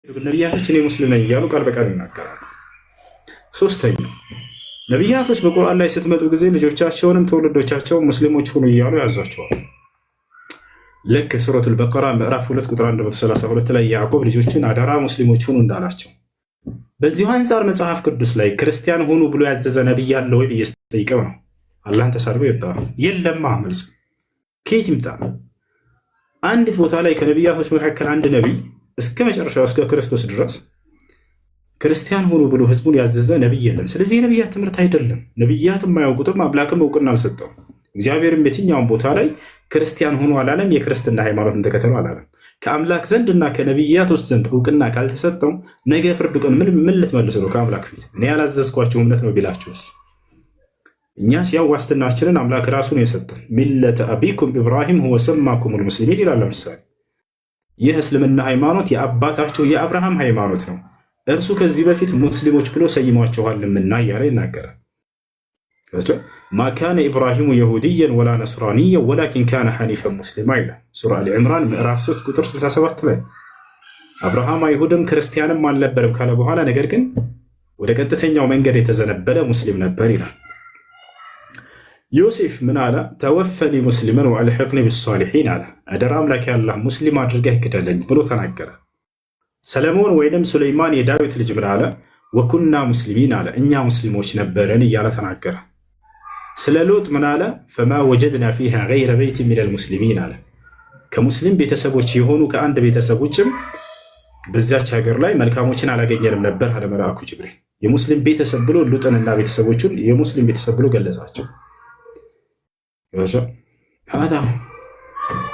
ነቢያቶች እኔ ሙስሊም ነኝ እያሉ ቃል በቃል ይናገራሉ። ሶስተኛው ነቢያቶች በቁርአን ላይ ስትመጡ ጊዜ ልጆቻቸውንም ትውልዶቻቸውን ሙስሊሞች ሁኑ እያሉ ያዟቸዋል። ልክ ሱረቱል በቀራ ምዕራፍ 2 ቁጥር 132 ላይ ያዕቆብ ልጆችን አደራ ሙስሊሞች ሁኑ እንዳላቸው፣ በዚሁ አንጻር መጽሐፍ ቅዱስ ላይ ክርስቲያን ሁኑ ብሎ ያዘዘ ነቢይ አለ ወይ ብዬ ስጠይቀው ነው አላህን ተሳድቦ ይወጣ። የለማ መልሱ ከየት ይምጣ? አንዲት ቦታ ላይ ከነቢያቶች መካከል አንድ ነቢይ እስከ መጨረሻው እስከ ክርስቶስ ድረስ ክርስቲያን ሁኑ ብሎ ህዝቡን ያዘዘ ነቢይ የለም። ስለዚህ የነቢያት ትምህርት አይደለም። ነቢያት የማያውቁትም አምላክም እውቅና አልሰጠውም። እግዚአብሔርም የትኛውን ቦታ ላይ ክርስቲያን ሁኑ አላለም። የክርስትና ሃይማኖትን ተከተሉ አላለም። ከአምላክ ዘንድ እና ከነቢያቶች ዘንድ እውቅና ካልተሰጠው ነገ ፍርድ ቀን ምን ልትመልሱ ነው ከአምላክ ፊት? እኔ ያላዘዝኳቸው እምነት ነው ቢላችሁስ? እኛስ ያው ዋስትናችንን አምላክ ራሱ ነው የሰጠን። ملة أبيكم إبراهيم هو سماكم المسلمين ይላል። ለምሳሌ ይህ እስልምና ሃይማኖት የአባታቸው የአብርሃም ሃይማኖት ነው፣ እርሱ ከዚህ በፊት ሙስሊሞች ብሎ ሰይሟቸኋልምና እያለ ይናገራል። ما كان إبراهيم يهوديا ولا نصرانيا ولكن كان حنيفا مسلما ይላል። ሱራ አልዕምራን ምዕራፍ 3 ቁጥር 67 ላይ አብርሃም አይሁድም ክርስቲያንም አልነበረም ካለ በኋላ ነገር ግን ወደ ቀጥተኛው መንገድ የተዘነበለ ሙስሊም ነበር ይላል። ዮሴፍ ምን አለ? توفني مسلما وألحقني بالصالحين አለ። አደራ አምላክ ያላህ ሙስሊም አድርገህ ግደለኝ ብሎ ተናገረ። ሰለሞን ወይንም ሱለይማን የዳዊት ልጅ ምን አለ? وكنا مسلمين አለ። እኛ ሙስሊሞች ነበረን እያለ ተናገረ። ስለ ሎጥ ምን አለ? فما وجدنا فيها غير بيت من المسلمين አለ። ከሙስሊም ቤተሰቦች የሆኑ ከአንድ ቤተሰብ ውጭም በዚያች ሀገር ላይ መልካሞችን አላገኘንም ነበር አለ መልአኩ ጅብሪል። የሙስሊም ቤተሰብ ብሎ ሉጥንና ቤተሰቦቹን የሙስሊም ቤተሰብ ብሎ ገለጻቸው።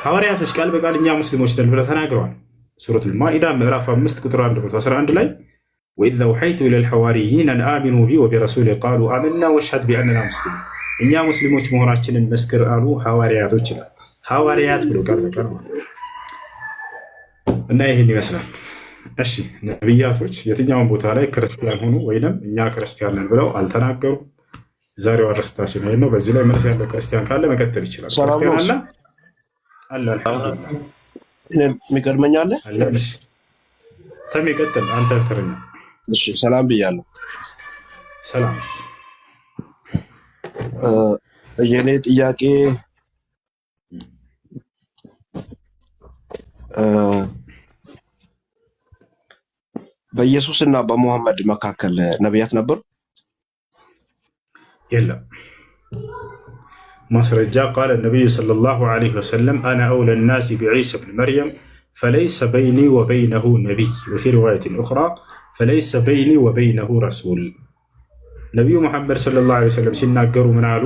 ሐዋርያቶች ቃል በቃል እኛ ሙስሊሞች ነን ብለው ተናግረዋል። ሱረቱል ማኢዳ ምዕራፍ 5 ቁጥር 111 ላይ وإذ أوحيت إلى الحواريين أن آمنوا بي وبرسولي قالوا آمنا واشهد بأننا مسلمون፣ እኛ ሙስሊሞች መሆናችንን መስክር አሉ ሐዋርያቶች ይላል። ሐዋርያት ብሎ ቃል በቃል ማለት እና ይህን ይመስላል። እሺ፣ ነቢያቶች የትኛውን ቦታ ላይ ክርስቲያን ሁኑ ወይንም እኛ ክርስቲያን ነን ብለው አልተናገሩም። የዛሬው አርስታችን ይሄን ነው። በዚህ ላይ መልስ ያለው ክርስቲያን ካለ መቀጠል ይችላል። ሰላም ክርስቲያን ነው። አለ አለ። አልሐምዱሊላህ። የሚቀድመኝ አለ? አለ። እሺ ተሜ ቀጥል። አንተ ተረኛ። እሺ፣ ሰላም ብያለሁ። ሰላም። የእኔ ጥያቄ በኢየሱስ እና በሙሐመድ መካከል ነቢያት ነበሩ? የለም። ማስረጃ قال النبي صلى الله عليه وسلم أنا أولى الناس بعيسى بن مريم فليس بيني وبينه نبي، وفي رواية أخرى فليس بيني وبينه رسول። ነቢዩ ሙሐመድ صلى الله عليه وسلم ሲናገሩ ምን አሉ?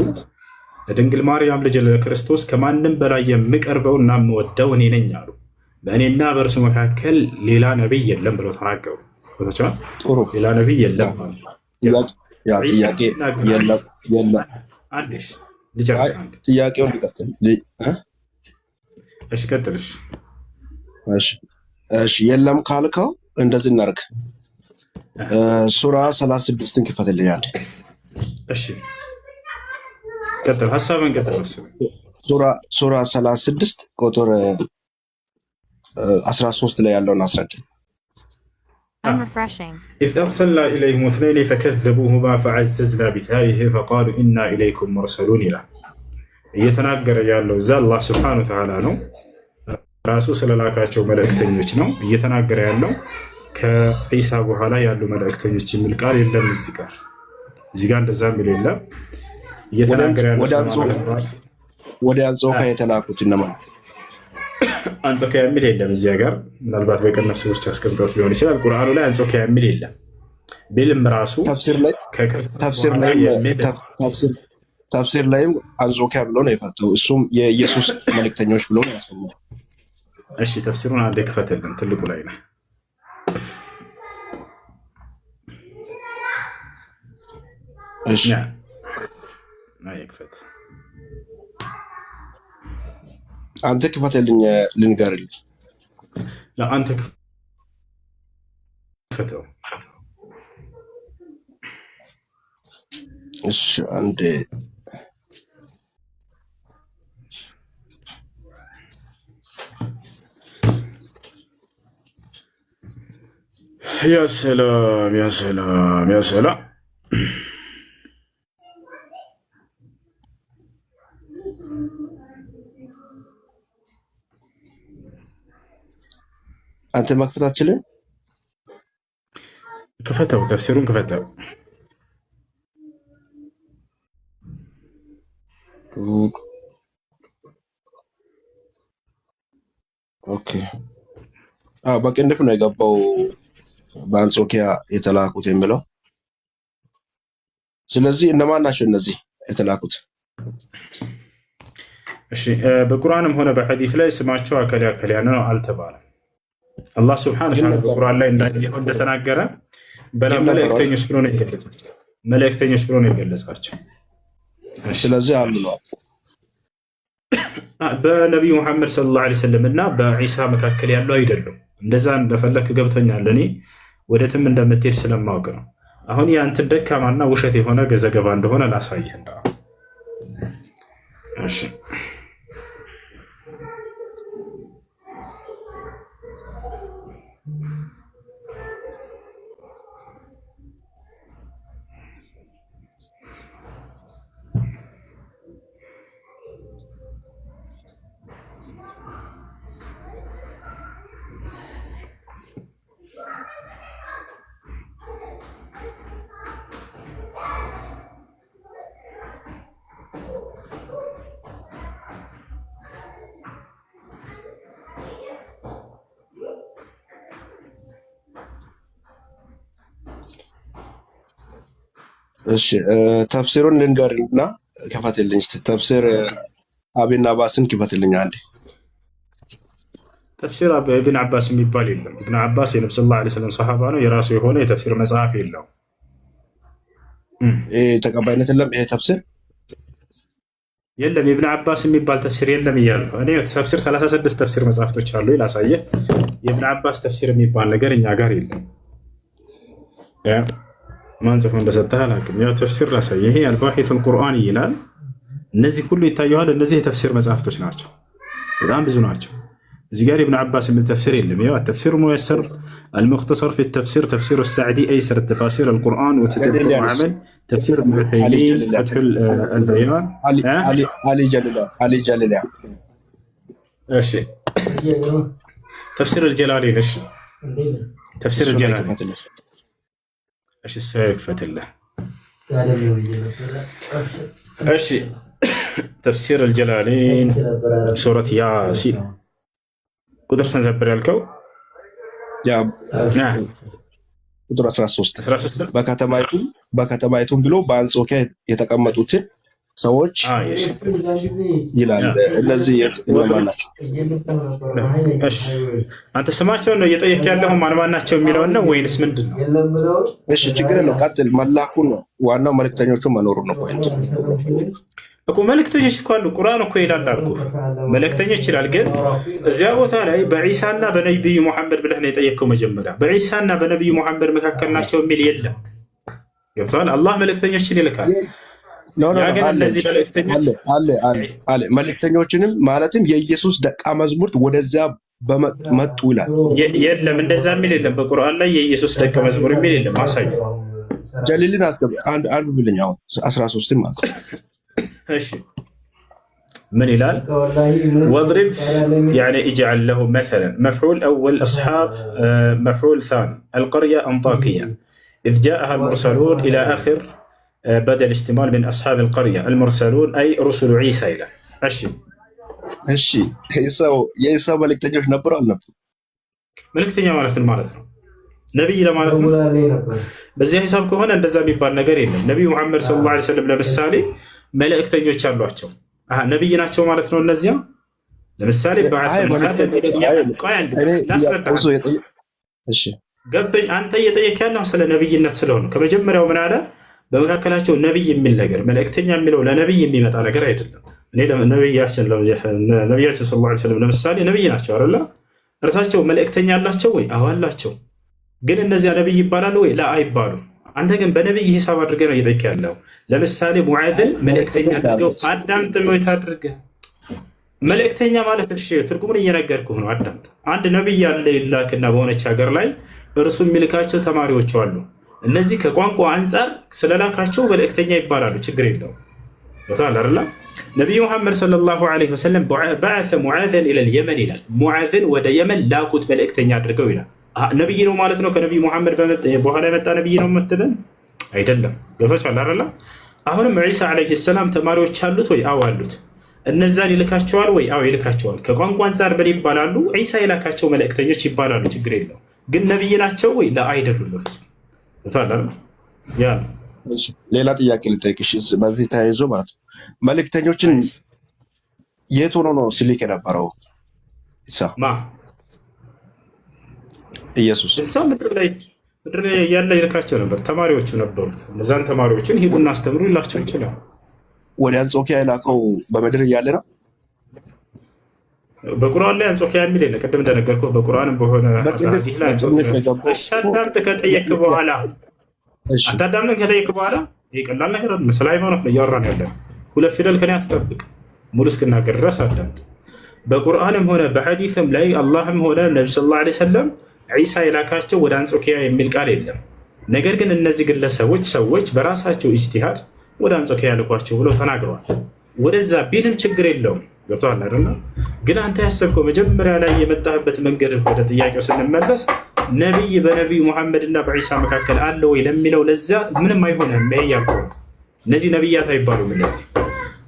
ለድንግል ማርያም ልጅ ለክርስቶስ ከማንም በላይ የምቀርበው እና የምወደው እኔ ነኝ አሉ። በእኔና በእርሱ መካከል ሌላ ነቢይ የለም ብለው ተናገሩ። ጥሩ። ሌላ ነቢይ የለም አሉ። ያ ዒሳ ጥያቄ ሲናገር የለም የለም። አንዴ አይ ልጨርስ አንዴ። ጥያቄውን ሊቀጥል እ? እሺ ቀጥልሽ። እሺ፣ የለም ካልከው እንደዚህ እናድርግ። ሱራ 36ን ክፈትልኝ አንዴ። እሺ ቀጥል፣ ሀሳብን ቀጥል። እሱ ሱራ 36 ቁጥር 13 ላይ ያለውን አስረዳኝ። I'm refreshing. إذ أرسلنا إليهم اثنين فكذبوهما فعززنا بثالث فقالوا إنا إليكم مرسلون ይላል። እየተናገረ ያለው እዛ አላህ سبحانه وتعالى ነው። ራሱ ስለላካቸው መልእክተኞች ነው እየተናገረ ያለው። ከዒሳ በኋላ ያሉ መልእክተኞች የሚል ቃል የለም እዚህ ጋር፣ እዚህ ጋር እንደዛ የሚል የለም። እየተናገረ ያለው ወደ ስለማን ነው? ወደ አንጾኪያ የተላኩት እነማን? አንጾኪያ የሚል የለም እዚያ ጋር። ምናልባት በቅንፍ ሰዎች አስቀምጠውት ሊሆን ይችላል። ቁርአኑ ላይ አንጾኪያ የሚል የለም። ቢልም ራሱ ተፍሲር ላይ ከክርስቶስ ተፍሲር በኋላ ላይም የሚል ተፍሲር ላይም አንጾኪያ ብሎ ነው የፈታው። እሱም የኢየሱስ መልእክተኞች ብሎ ነው ያስቀመጠው። እሺ ተፍሲሩን አንዴ ክፈትልን፣ ትልቁ ላይ ነው። እሺ። ና ክፈት። አንተ ክፈትልኝ ልንገርልህ። አንተ ክፈተው። እሺ አንዴ። يا سلام يا سلام يا سلام። አንተ መክፈት አትችልም? ክፈተው፣ ተፍሲሩን ክፈተው። Okay። አዎ በቅንፍ ነው የገባው በአንጾኪያ የተላኩት የሚለው። ስለዚህ እነማን ናቸው እነዚህ የተላኩት? እሺ፣ በቁርአንም ሆነ በሐዲስ ላይ ስማቸው አከሌ አከሌ ነው አልተባለም። አላህ سبحانه ግን وتعالى ነበሩ በቁርአን ላይ እንዳየኸው እንደተናገረ በላ ግን ነበሩ አይደል? መልእክተኞች ብሎ ነው የገለጻቸው። መልእክተኞች ብሎ ነው የገለጻቸው። እሺ ስለዚህ አሉ ነው። በነቢዩ ሙሐመድ صلى الله عليه وسلم እና በዒሳ መካከል ያሉ አይደሉም። እንደዛ እንደፈለክ ገብቶኛል። እኔ ወደትም እንደምትሄድ ስለማወቅ ነው። አሁን የአንተን ደካማና ውሸት የሆነ ዘገባ እንደሆነ ላሳይህ። እንደ እሺ እሺ ተፍሲሩን ልንገርና ክፈትልኝ እስኪ። ተፍሲር አብን አባስን ክፈትልኝ አንዴ። ተፍሲር ኢብን አባስ የሚባል የለም። ኢብን አባስ የነብ صلى الله عليه وسلم ሰሃባ ነው። የራሱ የሆነ የተፍሲር መጽሐፍ የለው። ይሄ ተቀባይነት የለም። ይሄ ተፍሲር የለም የኢብን አባስ የሚባል ተፍሲር የለም እያልኩ እኔ ተፍሲር 36 ተፍሲር መጽሐፍቶች አሉ ላሳየህ። የኢብን አባስ ተፍሲር የሚባል ነገር እኛ ጋር የለም። ያ ማን ጽፎ እንደሰጠህ አላውቅም። ያው ተፍሲር ላሳየህ። ይሄ الباحث القرآني ይላል። እነዚህ ሁሉ ይታየዋል። እነዚህ የተፍሲር መጽሐፍቶች ናቸው። በጣም ብዙ ናቸው። እዚህ ጋር ኢብን አባስ የሚል ተፍሲር የለም። ይኸው التفسير الميسر المختصر في التفسير تفسير السعدي أيسر التفاسير القرآن وتتبع ጀሊሊያንስ عمل تفسير ابن አሊ عثيمين ጀሊሊያ فتح البيان አሊ እ አሊ አሊ ጀሊሊያ አሊ ጀሊሊያ እሺ ተፍሲር الجلالين እሺ ተፍሲር እሱ ላይ الجلالين ክፈትልኝ። እሺ እሱ ይክፈትልህ። እሺ ተፍሲር الجلالين ሱረት ያሲን ቁጥር ስንት ነበር ያልከው? ያ ና ቁጥር 13 13 ነው። በከተማይቱም ብሎ በአንጾኪያ የተቀመጡትን ሰዎች እሺ ይላል። እነዚህ እነማን ናቸው? እሺ አንተ ስማቸውን ነው እየጠየቅ ያለሁ ማን ማን ናቸው የሚለውን ነው ወይንስ ምንድን ነው? እሺ ችግር የለው ቀጥል። መላኩ ነው ዋናው፣ መልእክተኞቹ መኖሩ ነው point። እኮ መልእክተኞች እኮ አሉ። ቁርአን እኮ ይላል አልኩህ፣ መልእክተኞች ይላል። ግን እዚያ ቦታ ላይ በዒሳና በነቢዩ ሙሐመድ ብለህ ነው የጠየቅከው። መጀመሪያ በዒሳና በነቢዩ ሙሐመድ መካከል ናቸው የሚል የለም። ገብተዋል። አላህ መልእክተኞችን ይልካል። No no ያ no ግን አለ እነዚህ እንጂ መልእክተኞች አለ አለ አለ አለ። መልእክተኞችንም ማለትም የኢየሱስ ደቀ መዛሙርት ወደዚያ መጡ ይላል። የለም፣ እንደዛ የሚል የለም። በቁርአን ላይ የኢየሱስ ደቀ መዝሙር የሚል የለም። አሳየ። ጀሊልን አስገብ አንድ አንዱ ብልኝ አሁን 13 ማለት ነው። እሺ ምን ይላል? واضرب يعني اجعل له مثلا مفعول أول أصحاب مفعول ثاني القرية أنطاكية إذ جاءها المرسلون إلى آخر بدل اشتمال من أصحاب القرية المرسلون أي رسل عيسى إلى እሺ እሺ የኢሳ መልእክተኞች ነበሩ አልነበሩ? መልእክተኛ ማለት ምን ማለት ነው? ነቢይ ለማለት ነው። በዚያ ሂሳብ ከሆነ እንደዛ የሚባል ነገር የለም። ነቢዩ ሙሐመድ صلى الله عليه وسلم ለምሳሌ መልእክተኞች አሏቸው። አሃ ነቢይ ናቸው ማለት ነው። እነዚያ ለምሳሌ بعث አይ ሙዓዝ መልእክተኞች አይ ቆይ አንዴ እኔ ላስረዳህ። እሱ እሺ ገባኝ። አንተ እየጠየክ ያለው ስለ ነብይነት ስለሆነ ከመጀመሪያው ምን አለ? በመካከላቸው ነብይ የሚል ነገር መልእክተኛ የሚለው ለነብይ የሚመጣ ነገር አይደለም። እኔ ነብያችን صلى الله عليه وسلم ለምሳሌ ነብይ ናቸው አይደለ? እርሳቸው መልእክተኛ አላቸው ወይ? አዎ አላቸው። ግን እነዚያ ነብይ ይባላሉ ወይ? لا አይባሉም። አንተ ግን በነብይ ሂሳብ አድርገህ ነው እየጠየክ ያለው። ለምሳሌ ሙዓዝን መልእክተኛ መልእክተኞች አድርገው ናሉት። አዳምጥ፣ ወይ አድርገህ መልእክተኛ ማለት እሺ፣ ትርጉሙን እየነገርኩህ ነው። አዳምጥ። አንድ ነብይ ያለ ይላክና በሆነች ሀገር ላይ እርሱ የሚልካቸው ተማሪዎቹ አሉ። እነዚህ ከቋንቋ አንጻር ስለላካቸው መልእክተኛ ይባላሉ። ችግር የለውም። ገብቶሃል አይደለ? ነቢዩ ሙሐመድ صلى الله عليه وسلم بعث معاذا إلى اليمن ይላል። ሙዓዝን ወደ የመን ላኩት መልእክተኛ አድርገው ይላል። ነቢይ ነው ማለት ነው። ከነቢዩ ሙሐመድ በኋላ የመጣ ነቢይ ነው የምትለን አይደለም። ገብቶሃል አይደለ? አሁንም ዒሳ عليه السلام ተማሪዎች አሉት ወይ? አዎ አሉት። እነዛን ይልካቸዋል ወይ? አዎ ይልካቸዋል። ከቋንቋ አንጻር ምን ይባላሉ? ዒሳ የላካቸው መልእክተኞች ይባላሉ። ችግር የለው። ግን ነቢይ ናቸው ወይ? አይደሉም። በፍጹም። ገብቶሃል አይደል? ያ ነው። እሺ፣ ሌላ ጥያቄ ልጠይቅሽ በዚህ ተያይዞ ማለት ነው። መልእክተኞችን የት ሆኖ ነው ሲልክ የነበረው ኢሳ ማ? ኢየሱስ? እዛ ምድር ላይ እያለ ይልካቸው ነበር። ተማሪዎቹ ነበሩት። እነዛን ተማሪዎችን ሂዱና አስተምሩ ይላቸው ይችላል። ወደ አንጾኪያ የላከው በምድር እያለ ነው። በቁርአን ላይ አንጾኪያ የሚል የለ። ቅድም እንደነገርኩህ በቁርአንም በሆነ በቅንፍ ሐዲስ ላይ በቅንፍ አንጾኪያ የገባው እሺ፣ አዳምጥ ከጠየክ በኋላ እሺ አታዳምጥን ከጠየክ በኋላ ይህ ቀላል ነገር አይደለም። ስለ ሃይማኖት ነው እያወራን ያለን። ሁለት ፊደል ከኔ አትጠብቅ። ሙሉ እስክናገር ድረስ አዳምጥ። በቁርአንም ሆነ በሐዲስም ላይ አላህም ሆነ ነቢ صلى الله عليه وسلم ዒሳ የላካቸው ወደ አንጾኪያ የሚል ቃል የለም። ነገር ግን እነዚህ ግለሰቦች ሰዎች በራሳቸው ኢጅቲሃድ ወደ አንጾኪያ ልኳቸው ብለው ተናግረዋል። ወደዛ ቢልም ችግር የለውም። ገብቶሃል አይደለ? ግን አንተ ያሰብከው መጀመሪያ ላይ የመጣህበት መንገድ ወደ ጥያቄው ስንመለስ ነቢይ በነቢዩ ሙሐመድ እና በዒሳ መካከል አለ ወይ ለሚለው ለዛ ምንም አይሆንም። ይሄ እያልኩህ ነው። እነዚህ ነቢያት አይባሉም። እነዚህ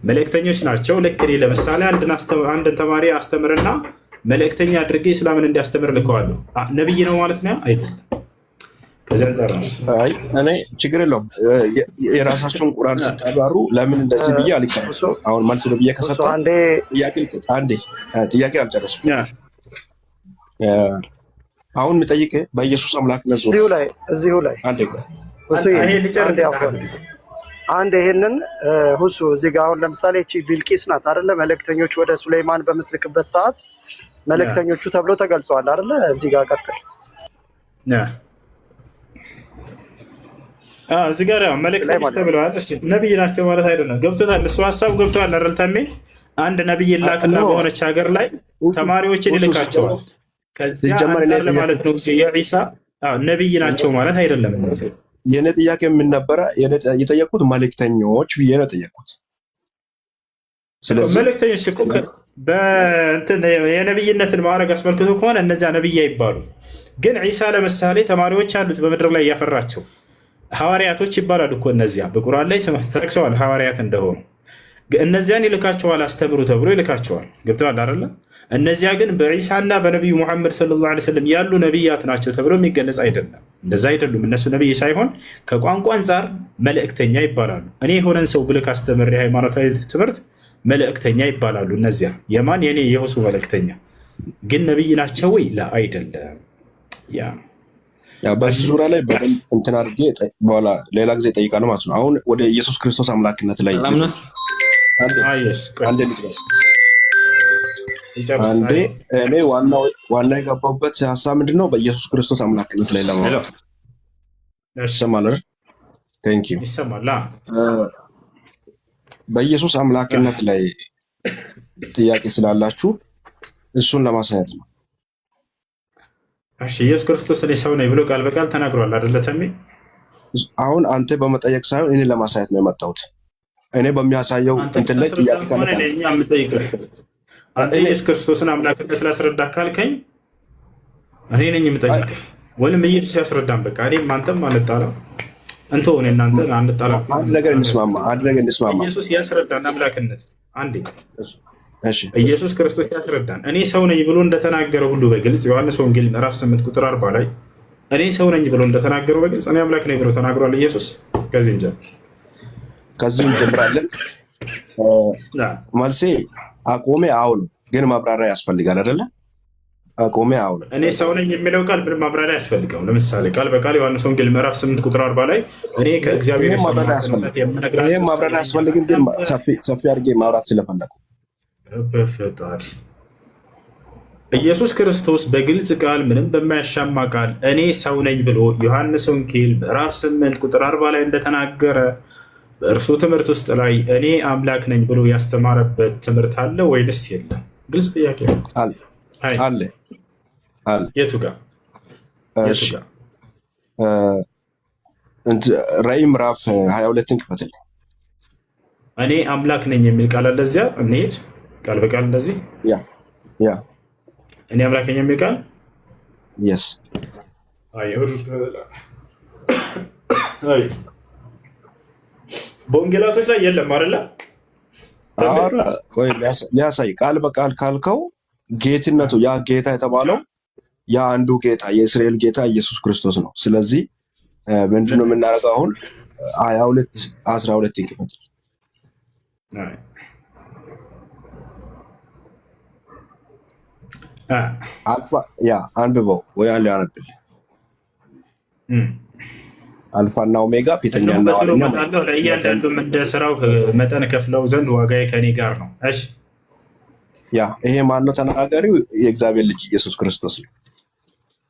መልእክተኞች ናቸው። ልክ እኔ ለምሳሌ አንድን ተማሪ አስተምርና መልእክተኛ አድርጌ እስላምን እንዲያስተምር ልከዋለሁ። ነቢይ ነው ማለት ነው አይደለም። ከዚህ አንጻር ነው። አይ እኔ ችግር የለውም። የራሳችሁን ቁርአን ስታብራሩ ለምን እንደዚህ ብዬ አልከራከርም። አሁን መልስ ነው ብዬ እሱ ከሰጠ አንዴ ጥያቄ ልጠይቅ። አንዴ ጥያቄ አልጨረስኩም። አሁን የምጠይቅህ በኢየሱስ አምላክነት ዙሪያ እዚሁ ላይ አንዴ ቆይ። ሁሱ እኔ ልጨርስ። አንዴ አፎን አንድ ይሄንን ሁሱ እዚህ ጋር አሁን ለምሳሌ እቺ ቢልቂስ ናት አይደለ? መልእክተኞች ወደ ሱሌይማን በምትልክበት ሰዓት መልእክተኞቹ ተብሎ ተገልጸዋል አይደለ? እዚህ ጋር ቀጥል። እዚህ ጋር ያው ላይ መልእክተኞች ማለት ነው። ተብለዋል። እሺ ነቢይ ናቸው ማለት አይደለም። ገብቶታል። እሱ ሀሳቡ ገብቶሃል አይደል? ታሜ አንድ ነቢይ ይላክና No በሆነች ሀገር ላይ ሁሱ ተማሪዎችን ሁሱ ይልካቸዋል። ሲጀመር ከዚያ ሲጀመር እኔ አንጻር ለማለት የጠየኩት ነው እንጂ የዒሳ ነቢይ ናቸው ማለት አይደለም። እነዚህ የእኔ ጥያቄ ምን ነበረ? የጠየኩት መልእክተኞች ብዬ ነው የጠየኩት። ስለዚህ መልእክተኞች እኮ በእንትን የነብይነትን ማዕረግ አስመልክቶ ከሆነ እነዚያ ነብይ አይባሉ። ግን ዒሳ ለምሳሌ ተማሪዎች አሉት በምድር ላይ ያፈራቸው ሐዋርያቶች ይባላሉ እኮ እነዚያ በቁርአን ላይ ስም ተጠቅሰዋል ሐዋርያት እንደሆኑ። እነዚያን ይልካቸዋል አስተምሩ ተብሎ ይልካቸዋል። ገብተዋል አይደለ? እነዚያ ግን በዒሳና በነቢዩ ሙሐመድ صلى الله عليه وسلم ያሉ ነቢያት ናቸው ተብሎ የሚገለጽ አይደለም። እንደዛ አይደሉም። እነሱ ነቢይ ሳይሆን ከቋንቋ አንጻር መልእክተኛ ይባላሉ። እኔ የሆነን ሰው ብልክ አስተምር የሃይማኖታዊ ትምህርት መልእክተኛ ይባላሉ። እነዚያ የማን የኔ የሁሱ መልእክተኛ ግን ነቢይ ናቸው ወይ? لا አይደለም። ያ ያ በዚህ ዙሪያ ላይ በደንብ እንትን አድርጌ በኋላ ሌላ ጊዜ እጠይቃለሁ ማለት ነው። አሁን ወደ ኢየሱስ ክርስቶስ አምላክነት ላይ ሰላም ነው። ልድረስ። አንዴ አየሽ፣ ቆይ አንዴ ልድረስ። ይጨርስ። አንዴ እኔ ዋናው ዋና የገባሁበት ሀሳብ ምንድን ነው? በኢየሱስ ክርስቶስ አምላክነት ላይ Hello ለማውራት እሺ፣ ይሰማል አይደል? Thank you። ይሰማል። በኢየሱስ አምላክነት ላይ ጥያቄ ስላላችሁ እሱን ለማሳየት ነው። እሺ፣ ኢየሱስ ክርስቶስ እኔ ሰው ነኝ ብሎ ቃል በቃል ተናግሯል አይደለ? ተሜ አሁን አንተ በመጠየቅ ሳይሆን እኔ ለማሳየት ነው የመጣሁት። እኔ በሚያሳየው አንተ እንትን ላይ ጥያቄ ታስረዳ ካለ ከሆነ እኔ ታነሳ። እኛ የምጠይቅህ አንተ እኔ ኢየሱስ ክርስቶስን አምላክነት ላስረዳ ካልከኝ እኔ ነኝ የምጠይቅህ፣ ወይም ኢየሱስ ያስረዳን። በቃ እኔም አንተም አንጣላ እንቶ እኔ እናንተ አንጣላ። አንድ ነገር እንስማማ፣ አንድ ነገር እንስማማ። ኢየሱስ ያስረዳን አምላክነት። አንዴ እሺ ኢየሱስ ክርስቶስ ያስረዳን። እኔ ሰው ነኝ ብሎ እንደተናገረ ሁሉ በግልጽ ዮሐንስ ወንጌል ምዕራፍ 8 ቁጥር 40 ላይ እኔ ሰው ነኝ ብሎ እንደተናገረው በግልጽ እኔ አምላክ ነኝ ብሎ ተናግሯል ኢየሱስ። ከዚህ እንጀምር። ከዚሁ እንጀምራለን። መልሴ አቆሜ አዎ ነው፣ ግን ማብራሪያ ያስፈልጋል አይደለ? አቆሜ አዎ ነው። እኔ ሰው ነኝ የሚለው ቃል ምንም ማብራሪያ አያስፈልገውም። ለምሳሌ ቃል በቃል ዮሐንስ ወንጌል ምዕራፍ 8 ቁጥር 40 ላይ እኔ ከእግዚአብሔር ይሄም ማብራሪያ የሰማሁትን እውነት አያስፈልግም። የምነግራችሁ ይሄም ሰው ማብራሪያ ነኝ። አያስፈልግም፣ ግን ሰፊ ሰፊ አድርጌ ማብራት ስለፈለኩ በፈጣሪ ኢየሱስ ክርስቶስ በግልጽ ቃል ምንም በማያሻማ ቃል እኔ ሰው ነኝ ብሎ ዮሐንስ ወንጌል ምዕራፍ 8 ቁጥር 40 ላይ እንደተናገረ በእርሱ ትምህርት ውስጥ ላይ እኔ አምላክ ነኝ ብሎ ያስተማረበት ትምህርት አለ ወይንስ የለም? ግልጽ ጥያቄ ነው። አለ አይ አለ አለ። የቱ ጋር የቱ እሺ ጋር? እ፣ ራዕይ ምዕራፍ 22ን ክፈትልኝ። እኔ አምላክ ነኝ የሚል ቃል አለ እዚያ። እንሂድ ቃል በቃል እንደዚህ። Yeah. እኔ አምላክ ነኝ የሚል ቃል። Yes. አይ፣ አይ፣ በወንጌላቶች ላይ የለም አይደለ? ኧረ ቆይ ሊያሳይ፣ ቃል በቃል ካልከው ጌትነቱ ያ ጌታ የተባለው ያ አንዱ ጌታ የእስራኤል ጌታ ኢየሱስ ክርስቶስ ነው። ስለዚህ ምንድነው የምናደርገው አሁን? 22:12 ክፈት። አይ። አልፋ ያ አንብበው ወይ አንድ ያነብል። አልፋና ኦሜጋ እነሆ ፊተኛና በቶሎ ኋለኛ እመጣለሁ፣ ለእያንዳንዱም እንደ ስራው መጠን ከፍለው ዘንድ ዋጋዬ ከእኔ ጋር ነው። እሺ። Yeah፣ ይሄ ማነው ተናጋሪው? የእግዚአብሔር ልጅ ኢየሱስ ክርስቶስ ነው።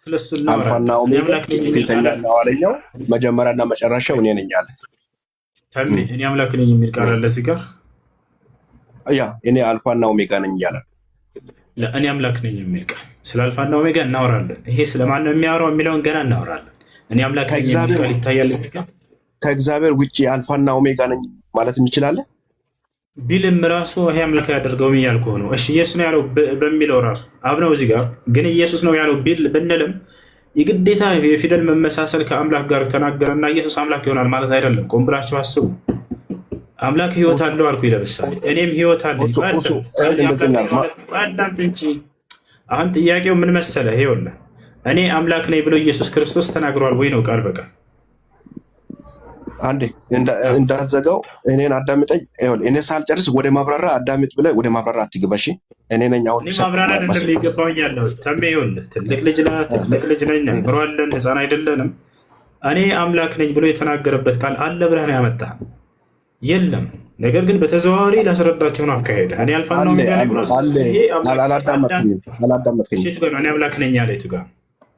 ስለሱ አልፋና እናወራለን። እኔ ኦሜጋ አምላክ ነኝ የሚል ቃል ፊተኛና አለ። ኋለኛው መጀመሪያና መጨረሻው እኔ ነኝ አለ። ተሜ፣ እኔ አምላክ ነኝ የሚል ቃል አለ እዚህ ጋር። Yeah፣ እኔ አልፋና ኦሜጋ ነኝ እያለ ነው። ለእኔ አምላክ ነኝ የሚል ቃል፣ ስለ አልፋና ኦሜጋ እናወራለን። ይሄ ስለማን ነው የሚያወራው የሚለውን ገና እናወራለን። እኔ አምላክ ነኝ የሚል ከእግዚአብሔር ቃል ይታያል እዚህ ጋር። ከእግዚአብሔር ውጭ አልፋና ኦሜጋ ነኝ ማለት እንችላለን? ቢልም ራሱ ይሄ አምላክ አያደርገውም እያልኩህ ነው። እሺ ኢየሱስ ነው ያለው በሚለው ራሱ አብ ነው እዚህ ጋር፣ ግን ኢየሱስ ነው ያለው ቢል ብንልም የግዴታ የፊደል መመሳሰል ከአምላክ ጋር ተናገረና ኢየሱስ አምላክ ይሆናል ማለት አይደለም። ቆም ብላችሁ አስቡ። አምላክ ህይወት እሱ አለው አልኩኝ። ለምሳሌ እኔም ህይወት አለኝ። እሱ እሱ አዳምጥ። ይኸውልህ ስለዚህ እንደዚህ አምላክ ነኝ እናድርግ። ማለት አዳምጥ እንጂ። አሁን ጥያቄው ምን መሰለህ? ይኸውልህ እኔ አምላክ ነኝ ብሎ ኢየሱስ ክርስቶስ ተናግሯል ወይ ነው ቃል በቃል። አንዴ እንዳትዘጋው እኔን አዳምጠኝ። ይኸውልህ እኔ ሳልጨርስ ወደ ማብራራ አዳምጥ ብለህ ወደ ማብራራ አትግባ። እሺ እኔ ነኝ አሁን እኔ ማብራሪያ አይደለም ማስረጃ የገባኝ ያለው ተሜ። ይኸውልህ ትልቅ ልጅ ነህ፣ ትልቅ ልጅ ነኝ፣ አእምሮ አለን፣ ህፃን አይደለንም። እኔ አምላክ ነኝ ብሎ የተናገረበት ቃል አለ ብለህ ነው ያመጣህ? የለም። ነገር ግን በተዘዋዋሪ ላስረዳቸው ነው አካሄደ። እኔ አልፋና አለ ኦሜጋ ነኝ አለ ብሎ አለ። ይሄ አምላክ አላዳመጥከኝም አላዳመጥከኝም። የቱ ጋር ነው እኔ አምላክ ነኝ ያለ? የቱ ጋር?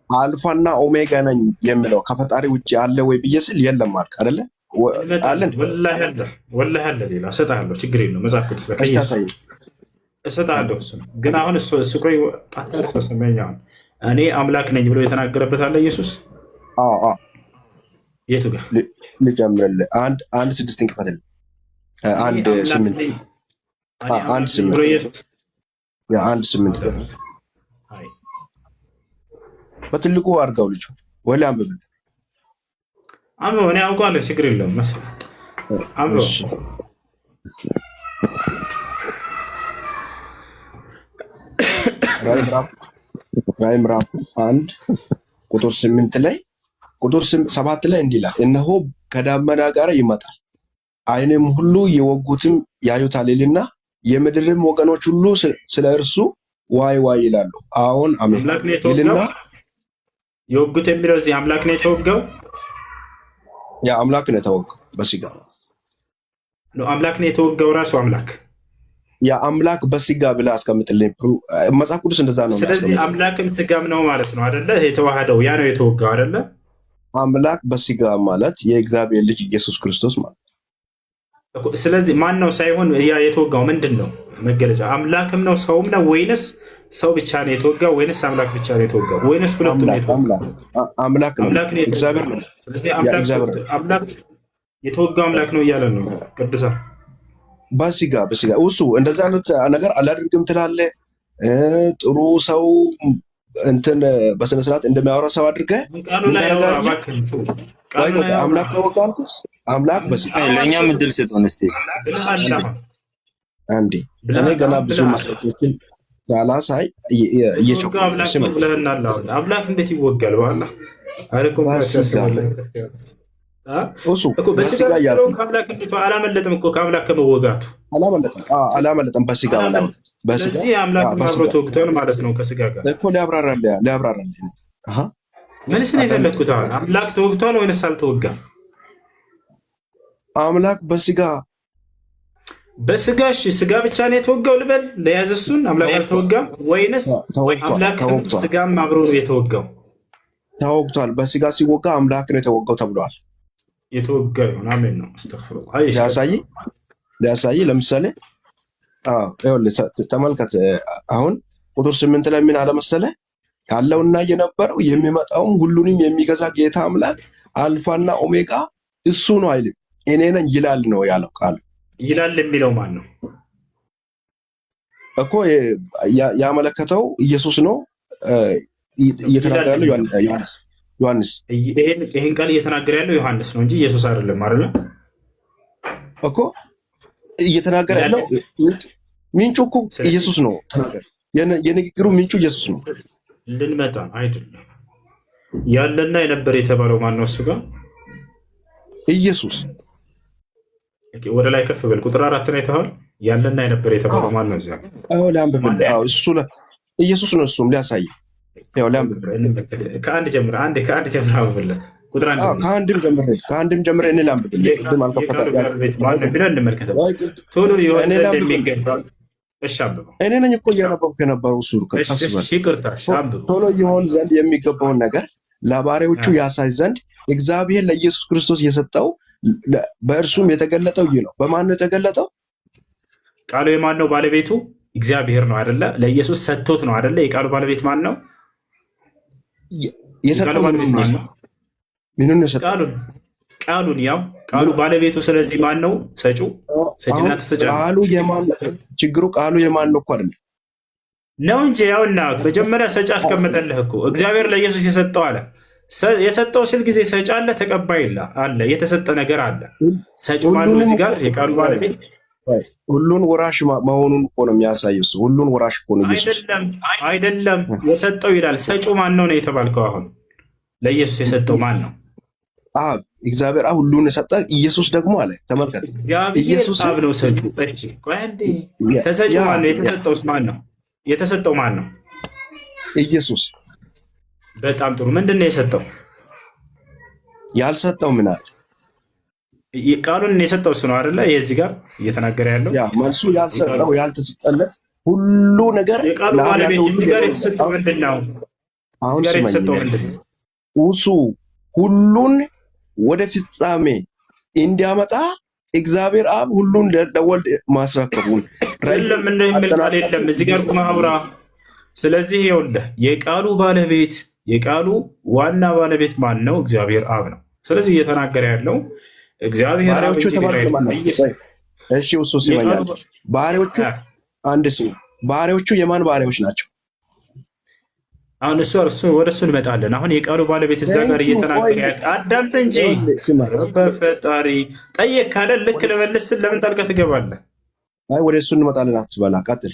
አልፋና ኦሜጋ ነኝ የሚለው ከፈጣሪ ውጭ አለ ወይ ብዬ ስል የለም አልክ አይደለ? አለ እንመጣለን። እንዴ? ወላሂ አለ፣ ወላሂ አለ። ሌላ እሰጥሃለሁ፣ ችግር የለውም። መጽሐፍ ቅዱስ ላይ እስቲ ከኢየሱስ አሳየኝ። እሰጥሃለሁ። እሱ ነው ግን አሁን እሱ ቆይ አታርሰው፣ ስመኝ አሁን እኔ አምላክ ነኝ ብሎ የተናገረበት አለ ኢየሱስ? አዎ አዎ። የቱ ጋር? ልጨምርልህ፣ 1:6ን ክፈትልኝ። እኔ አንድ አምላክ ስምንት ነኝ፣ እኔ አንድ አምላክ ነኝ ብሎ ስምንት ኢየሱስ Yeah፣ 1:8። አይ፣ በትልቁ አድርገው ልጁ ወይ አንብብልህ። አንብበው፣ እኔ አውቀዋለሁ፣ ችግር የለውም። መሰለህ አንብበው። እሺ። ራዕይ ምዕራፍ 1 ቁጥር 8 ላይ፣ ቁጥር 7 ላይ እንዲህ ይላል፣ እነሆ ከደመና ጋር ይመጣል፣ ዓይንም ሁሉ የወጉትም ያዩታል ይልና የምድርም ወገኖች ሁሉ ስለ እርሱ ዋይ ዋይ ይላሉ። አዎን አሜን አምላክ ነው ይልና የተወጋው። የወጉት የሚለው እዚህ አምላክ ነው የተወጋው። ያ አምላክ ነው የተወጋው በስጋ። ነው አምላክ ነው የተወጋው ራሱ አምላክ። ያ አምላክ በስጋ ብለህ አስቀምጥልኝ። መጽሐፍ ቅዱስ እንደዛ ነው ስለዚህ የሚያስቀምጠው። አምላክም ስጋም ነው ማለት ነው አደለ? የተዋህደው ያ ነው የተወጋው አደለ? አምላክ በስጋ ማለት የእግዚአብሔር ልጅ ኢየሱስ ክርስቶስ ማለት ነው። ስለዚህ ማን ነው ሳይሆን ያ የተወጋው ምንድን ነው መገለጫ? አምላክም ነው ሰውም ነው ወይንስ ሰው ብቻ ነው የተወጋው ወይንስ አምላክ ብቻ ነው የተወጋው ወይንስ ሁለቱም ነው አምላክ የተወጋው? አምላክ አምላክ ነው። አምላክ ነው እግዚአብሔር የተወጋው። ነው። ስለዚህ ያ አምላክ እግዚአብሔር ነው። አምላክ የተወጋው አምላክ ነው እያለ ነው ቅዱሳን። በስጋ እሱ እንደዛ አይነት ነገር አላደርግም ትላለህ። ጥሩ ሰው እንትን በስነ ስርዓት እንደሚያወራ ሰው አድርገህ ቃሉ ምን ላይ አውራ ታደርጋለህ? እባክህን። ቆይ ቃሉ ቆይ ላይ አውራ። አምላክ ተወጋ አልኩት። አምላክ በስጋ አዎ ለእኛም እድል ስጡን እስቲ። ብለሃል። አንዴ አሁን አንዴ እኔ ብለሃል። ገና አሁን ብዙ ብለሃል። ማስረጃዎችን ሳላሳይ የተወጋው እየቸኮልኩ ነው። አምላክ ነው ስማኝ፣ ብለህናል። አሁን አምላክ እንዴት ይወጋል? በኋላ አረቆም በስጋ እሱ እኮ በስጋ በስጋ እያልኩ ብትለውም ከአምላክ እንዴት አላመለጥም እኮ ከአምላክ ከመወጋቱ። አላመለጠም። አላመለጠም። በስጋ አላመለጥም። አላመለጠም። በስጋ ስለዚህ አምላክም አብሮ በስጋ ተወግቷል ማለት ነው ከስጋ ጋር። እኮ ሊያብራራልህ ነው። አሃ ምንስ ነው አዳምጠኝ። የፈለግኩት? አሁን አምላክ ተወግቷል ወይንስ አልተወጋም? አምላክ በስጋ በስጋ እሺ፣ ስጋ ብቻ ነው የተወጋው ልበል? ለያዘ እሱን አምላክ ተወግቷል፣ አልተወጋም ወይንስ ተወግቷል፣ አምላክም ተወግቷል፣ ስጋም አብሮ ነው የተወጋው? ተወግቷል። በስጋ ሲወጋ አምላክ ነው የተወጋው ተብሏል። የተወጋ ይሆን? አሜን ነው። አስተግፊሩላህ። አይሽ ሊያሳይ ሊያሳይ ለምሳሌ አዎ፣ ይኸውልህ ተመልከት። አሁን ቁጥር 8 ላይ ምን አለ መሰለህ? ያለውና የነበረው የሚመጣውም ሁሉንም የሚገዛ ጌታ አምላክ አልፋና ኦሜጋ እሱ ነው አይልም፣ እኔ ነኝ ይላል ነው ያለው ቃሉ። ይላል የሚለው ማን ነው? እኮ ያመለከተው ኢየሱስ ነው እየተናገረ ያለው ዮሐንስ ዮሐንስ ይሄን ቃል እየተናገረ ያለው ዮሐንስ ነው እንጂ ኢየሱስ አይደለም። አይደለ እኮ እየተናገረ ያለው ምንጩ እኮ ኢየሱስ ነው። ተናገር የንግግሩ ምንጩ ኢየሱስ ነው። ልንመጣ አይደለም። ያለና የነበረ የተባለው ማን ነው? እሱ ጋር ኢየሱስ። ወደ ላይ ከፍ በል። ቁጥር 4 ነው የተባለው። ያለና የነበረ የተባለው ማን ነው? እዚያ አዎ፣ ላንብብልህ። አዎ እሱ ኢየሱስ ነው። እሱም ሊያሳይ ያው ላንብብልህ። ከአንድ ጀምር፣ አንዴ ከአንድ ጀምር አንብብለት። ቁጥር 1 ከአንድም ጀምሬ እኔ ላንብብልህ። ቅድም አልከፈታ ማን ነው እንመልከተው። ቶሎ ይሆን ዘንድ የሚገባ እሺ፣ አንብበው። እኔ ነኝ እኮ እያነበብኩ የነበረው እሱ ቶሎ ይሆን ዘንድ የሚገባውን ነገር ለባሪያዎቹ ያሳይ ዘንድ እግዚአብሔር ለኢየሱስ ክርስቶስ የሰጠው በእርሱም የተገለጠው ይህ ነው። በማን ነው የተገለጠው? ቃሉ የማን ነው? ባለቤቱ እግዚአብሔር ነው አይደለ? ለኢየሱስ ሰጥቶት ነው አይደለ? የቃሉ ባለቤት ማን ነው? የሰጠው ምኑን ነው? ምኑን ነው የሰጠው? ቃሉን ያው ቃሉ ባለቤቱ። ስለዚህ ማን ነው ሰጪው? ሰጪና ተሰጪ ቃሉ የማን ችግሩ? ቃሉ የማን ነው እኮ አይደለም ነው እንጂ ያውና መጀመሪያ ሰጪ አስቀምጠልህ እኮ እግዚአብሔር ለኢየሱስ የሰጠው አለ። የሰጠው ሲል ጊዜ ሰጪ አለ፣ ተቀባይ አለ፣ የተሰጠ ነገር አለ። ሰጪው ማን ነው? እዚህ ጋር የቃሉ ባለቤት ሁሉን ወራሽ መሆኑን እኮ ነው የሚያሳየው። እሱ ሁሉን ወራሽ እኮ ነው ኢየሱስ። አይደለም አይደለም፣ የሰጠው ይላል። ሰጪው ማን ነው ነው የተባልከው። አሁን ለኢየሱስ የሰጠው ማን ነው? አብ፣ እግዚአብሔር አብ ሁሉን የሰጠ ኢየሱስ ደግሞ አለ። ተመልከት፣ ኢየሱስ አብ ነው ሰጪው። እሺ ቆይ አንዴ፣ ተሰጪው ማን ነው? የተሰጠውስ ማን ነው? የተሰጠው ማን ነው? ኢየሱስ። በጣም ጥሩ። ምንድን ነው የሰጠው? ያልሰጠው ምን አለ? ቃሉን የሰጠው እሱ ነው አይደለ? የዚህ ጋር እየተናገረ ያለው ያ መልሱ ያልሰጠው ያልተሰጠለት ሁሉ ነገር የቃሉ ባለቤት እዚህ ጋር የተሰጠው ምንድን ነው? አሁን ስማኝ፣ እሱ ሁሉን ወደ ፍጻሜ እንዲያመጣ እግዚአብሔር አብ ሁሉን ለወልድ ማስረከቡን የለም እንደሚል ቃል የለም እዚህ ጋር ቁመህ አውራ። ስለዚህ ይኸውልህ የቃሉ ባለቤት የቃሉ ዋና ባለቤት ማን ነው? እግዚአብሔር አብ ነው። ስለዚህ እየተናገረ ያለው እግዚአብሔር ባሪያዎቹ የተባሉት ማን ናቸው? እሺ እሱ ሲመኛል ባሪያዎቹ አንድ ስም ባሪያዎቹ የማን ባሪያዎች ናቸው? አሁን እሱ እሱ ወደ እሱ እንመጣለን። አሁን የቃሉ ባለቤት እዛ ጋር እየተናገረ ያለ አዳምጥ እንጂ በፈጣሪ ጠየቅ ካለ ልክ ልመልስ ለምን ጣልቃ ትገባለህ? አይ ወደ እሱ እንመጣለን አትበላ፣ ቀጥል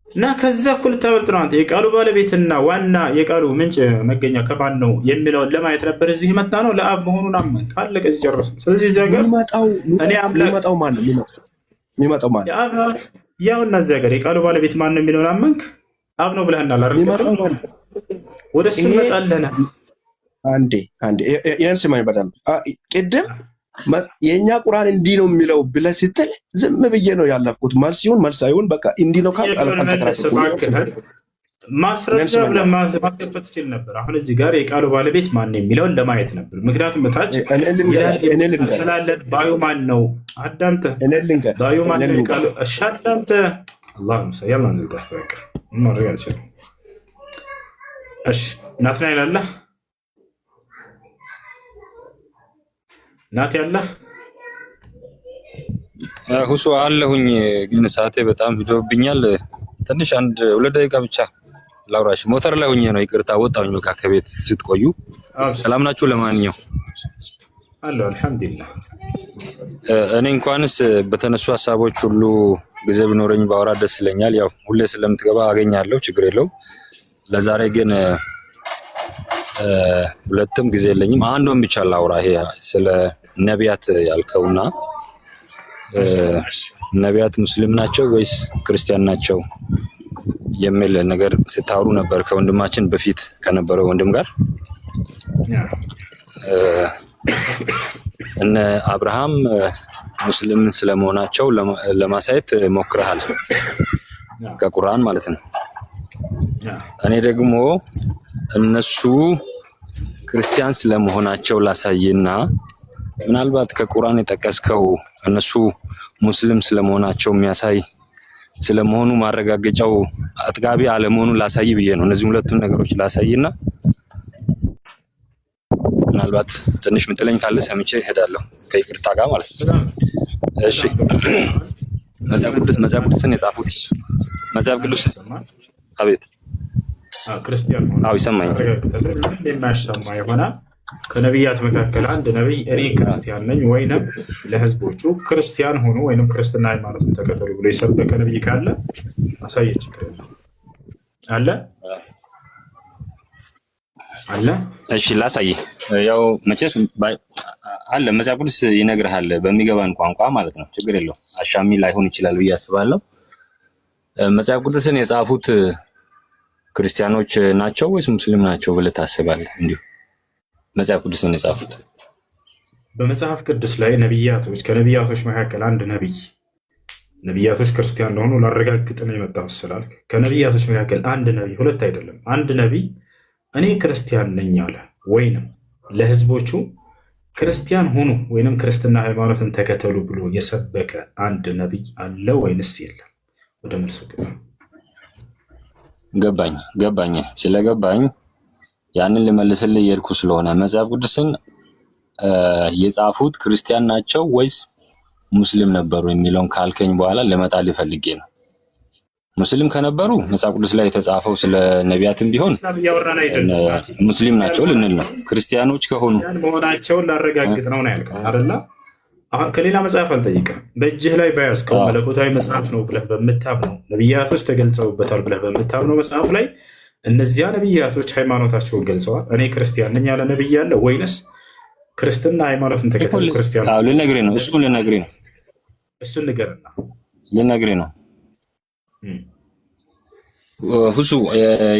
እና ከዛ እኩል ልታበልጥ ነው አንተ። የቃሉ ባለቤትና ዋና የቃሉ ምንጭ መገኛ ከማን ነው የሚለውን ለማየት ነበር እዚህ መጣ ነው። ለአብ መሆኑን አመንክ፣ አለቀ፣ እዚህ ጨረስን። ስለዚህ እዚያ ጋር የሚመጣው ማን ነው? የሚመጣው ማን ነው? ያው እና እዚያ ጋር የቃሉ ባለቤት ማን ነው የሚለውን አመንክ፣ አብ ነው ብለህናል አይደል? የሚመጣው ማን ነው? ወደ እሱ እንመጣለን። አንዴ አንዴ ይሄን ስማኝ በደንብ። ቅድም የኛ ቁርአን እንዲህ ነው የሚለው ብለህ ስትል ዝም ብዬ ነው ያለፍኩት። መልስ ይሁን መልስ አይሁን በቃ እንዲህ ነው ካልክ አልተከራከርኩም። ማስረጃ ብለህ ማስከፈት ትችል ነበር። አሁን እዚህ ጋር የቃሉ ባለቤት ማን ነው የሚለውን ለማየት ነበር። ምክንያቱም ታች ስላለን ባዩ ማን ነው? አዳምጠህ ባዩ ማን ነው? የቃሉ እሺ፣ አዳምጠህ አላህ ያላ እንዝልታ በቃ ማድረግ አልችልም። እሺ ናትናኤል አለ ናት ያለ ሁሱ አለሁኝ፣ ግን ሰዓቴ በጣም ሂዶብኛል። ትንሽ 1-2 ደቂቃ ብቻ ላውራሽ። ሞተር ላይ ሆኜ ነው፣ ይቅርታ ወጣሁኝ። በቃ ከቤት ስትቆዩ። ሰላም ናችሁ? ለማንኛው አለሁ አልሐምዱሊላህ። እኔ እንኳንስ በተነሱ ሀሳቦች ሁሉ ጊዜ ቢኖረኝ ባወራ ደስ ይለኛል። ያው ሁሌ ስለምትገባ አገኛለሁ፣ ችግር የለውም። ለዛሬ ግን ሁለትም ጊዜ የለኝም። አንዱን ብቻ ላውራ። ይሄ ስለ ነቢያት ያልከውና ነቢያት ሙስሊም ናቸው ወይስ ክርስቲያን ናቸው የሚል ነገር ስታወሩ ነበር ከወንድማችን በፊት ከነበረው ወንድም ጋር። እነ አብርሃም ሙስሊም ስለመሆናቸው ለማሳየት ሞክረሃል፣ ከቁርአን ማለት ነው። እኔ ደግሞ እነሱ ክርስቲያን ስለመሆናቸው ላሳይና ምናልባት ከቁርአን የጠቀስከው እነሱ ሙስሊም ስለመሆናቸው የሚያሳይ ስለመሆኑ ማረጋገጫው አጥጋቢ አለመሆኑን ላሳይ ብዬ ነው። እነዚህ ሁለቱን ነገሮች ላሳይና ምናልባት ትንሽ ምጥለኝ ካለ ሰምቼ እሄዳለሁ ከይቅርታ ጋር ማለት ነው። እሺ መጽሐፍ ቅዱስን የጻፉት መጽሐፍ ቅዱስ አቤት። ክርስቲያን አዎ ይሰማኛል። የማያሰማ ይሆናል። ከነቢያት መካከል አንድ ነቢይ እኔ ክርስቲያን ነኝ ወይንም ለህዝቦቹ ክርስቲያን ሆኑ ወይንም ክርስትና ሃይማኖትን ተከተሉ ብሎ የሰበከ ነቢይ ካለ አሳየ። ችግር የለም። አለ አለ። እሺ ላሳይ። ያው መቼስ አለ መጽሐፍ ቅዱስ ይነግርሃል በሚገባን ቋንቋ ማለት ነው። ችግር የለውም። አሻሚ ላይሆን ይችላል ብዬ አስባለሁ። መጽሐፍ ቅዱስን የጻፉት ክርስቲያኖች ናቸው ወይስ ሙስሊም ናቸው ብለህ ታስባለህ? እንዲሁ መጽሐፍ ቅዱስን የጻፉት በመጽሐፍ ቅዱስ ላይ ነቢያቶች ከነቢያቶች መካከል አንድ ነቢይ ነቢያቶች ክርስቲያን እንደሆኑ ላረጋግጥ ነው የመጣሁት ስላልክ ከነቢያቶች መካከል አንድ ነቢይ፣ ሁለት አይደለም፣ አንድ ነቢይ እኔ ክርስቲያን ነኝ አለ ወይንም ለህዝቦቹ ክርስቲያን ሁኑ ወይንም ክርስትና ሃይማኖትን ተከተሉ ብሎ የሰበከ አንድ ነቢይ አለ ወይንስ የለም? ወደ መልሱ ግባ። ገባኝ ገባኝ። ስለገባኝ ያንን ልመልስልህ እየሄድኩ ስለሆነ መጽሐፍ ቅዱስን የጻፉት ክርስቲያን ናቸው ወይስ ሙስሊም ነበሩ የሚለውን ካልከኝ በኋላ ልመጣልህ ፈልጌ ነው። ሙስሊም ከነበሩ መጽሐፍ ቅዱስ ላይ የተጻፈው ስለ ነቢያትም ቢሆን እስላም እያወራን አይደለም። ሙስሊም ናቸው ልንል ነው። ክርስቲያኖች ከሆኑ ክርስቲያን መሆናቸውን ላረጋግጥ ነው ነው ያልከው አይደለ? አሁን ከሌላ መጽሐፍ አልጠይቅም። በእጅህ ላይ በያዝከው መለኮታዊ መጽሐፍ ነው ብለህ በምታምነው ነቢያቶች ተገልጸውበታል ብለህ በምታምነው መጽሐፍ ላይ እነዚያ ነቢያቶች ሃይማኖታቸውን ገልጸዋል። እኔ ክርስቲያን ነኝ ያለ ነቢይ አለ ወይንስ ክርስትና ሃይማኖትን ተከተሉ ክርስቲያን? ልነግርህ ነው። እሱን ልነግርህ ነው። እሱን ንገርና ልነግርህ ነው። ሁሱ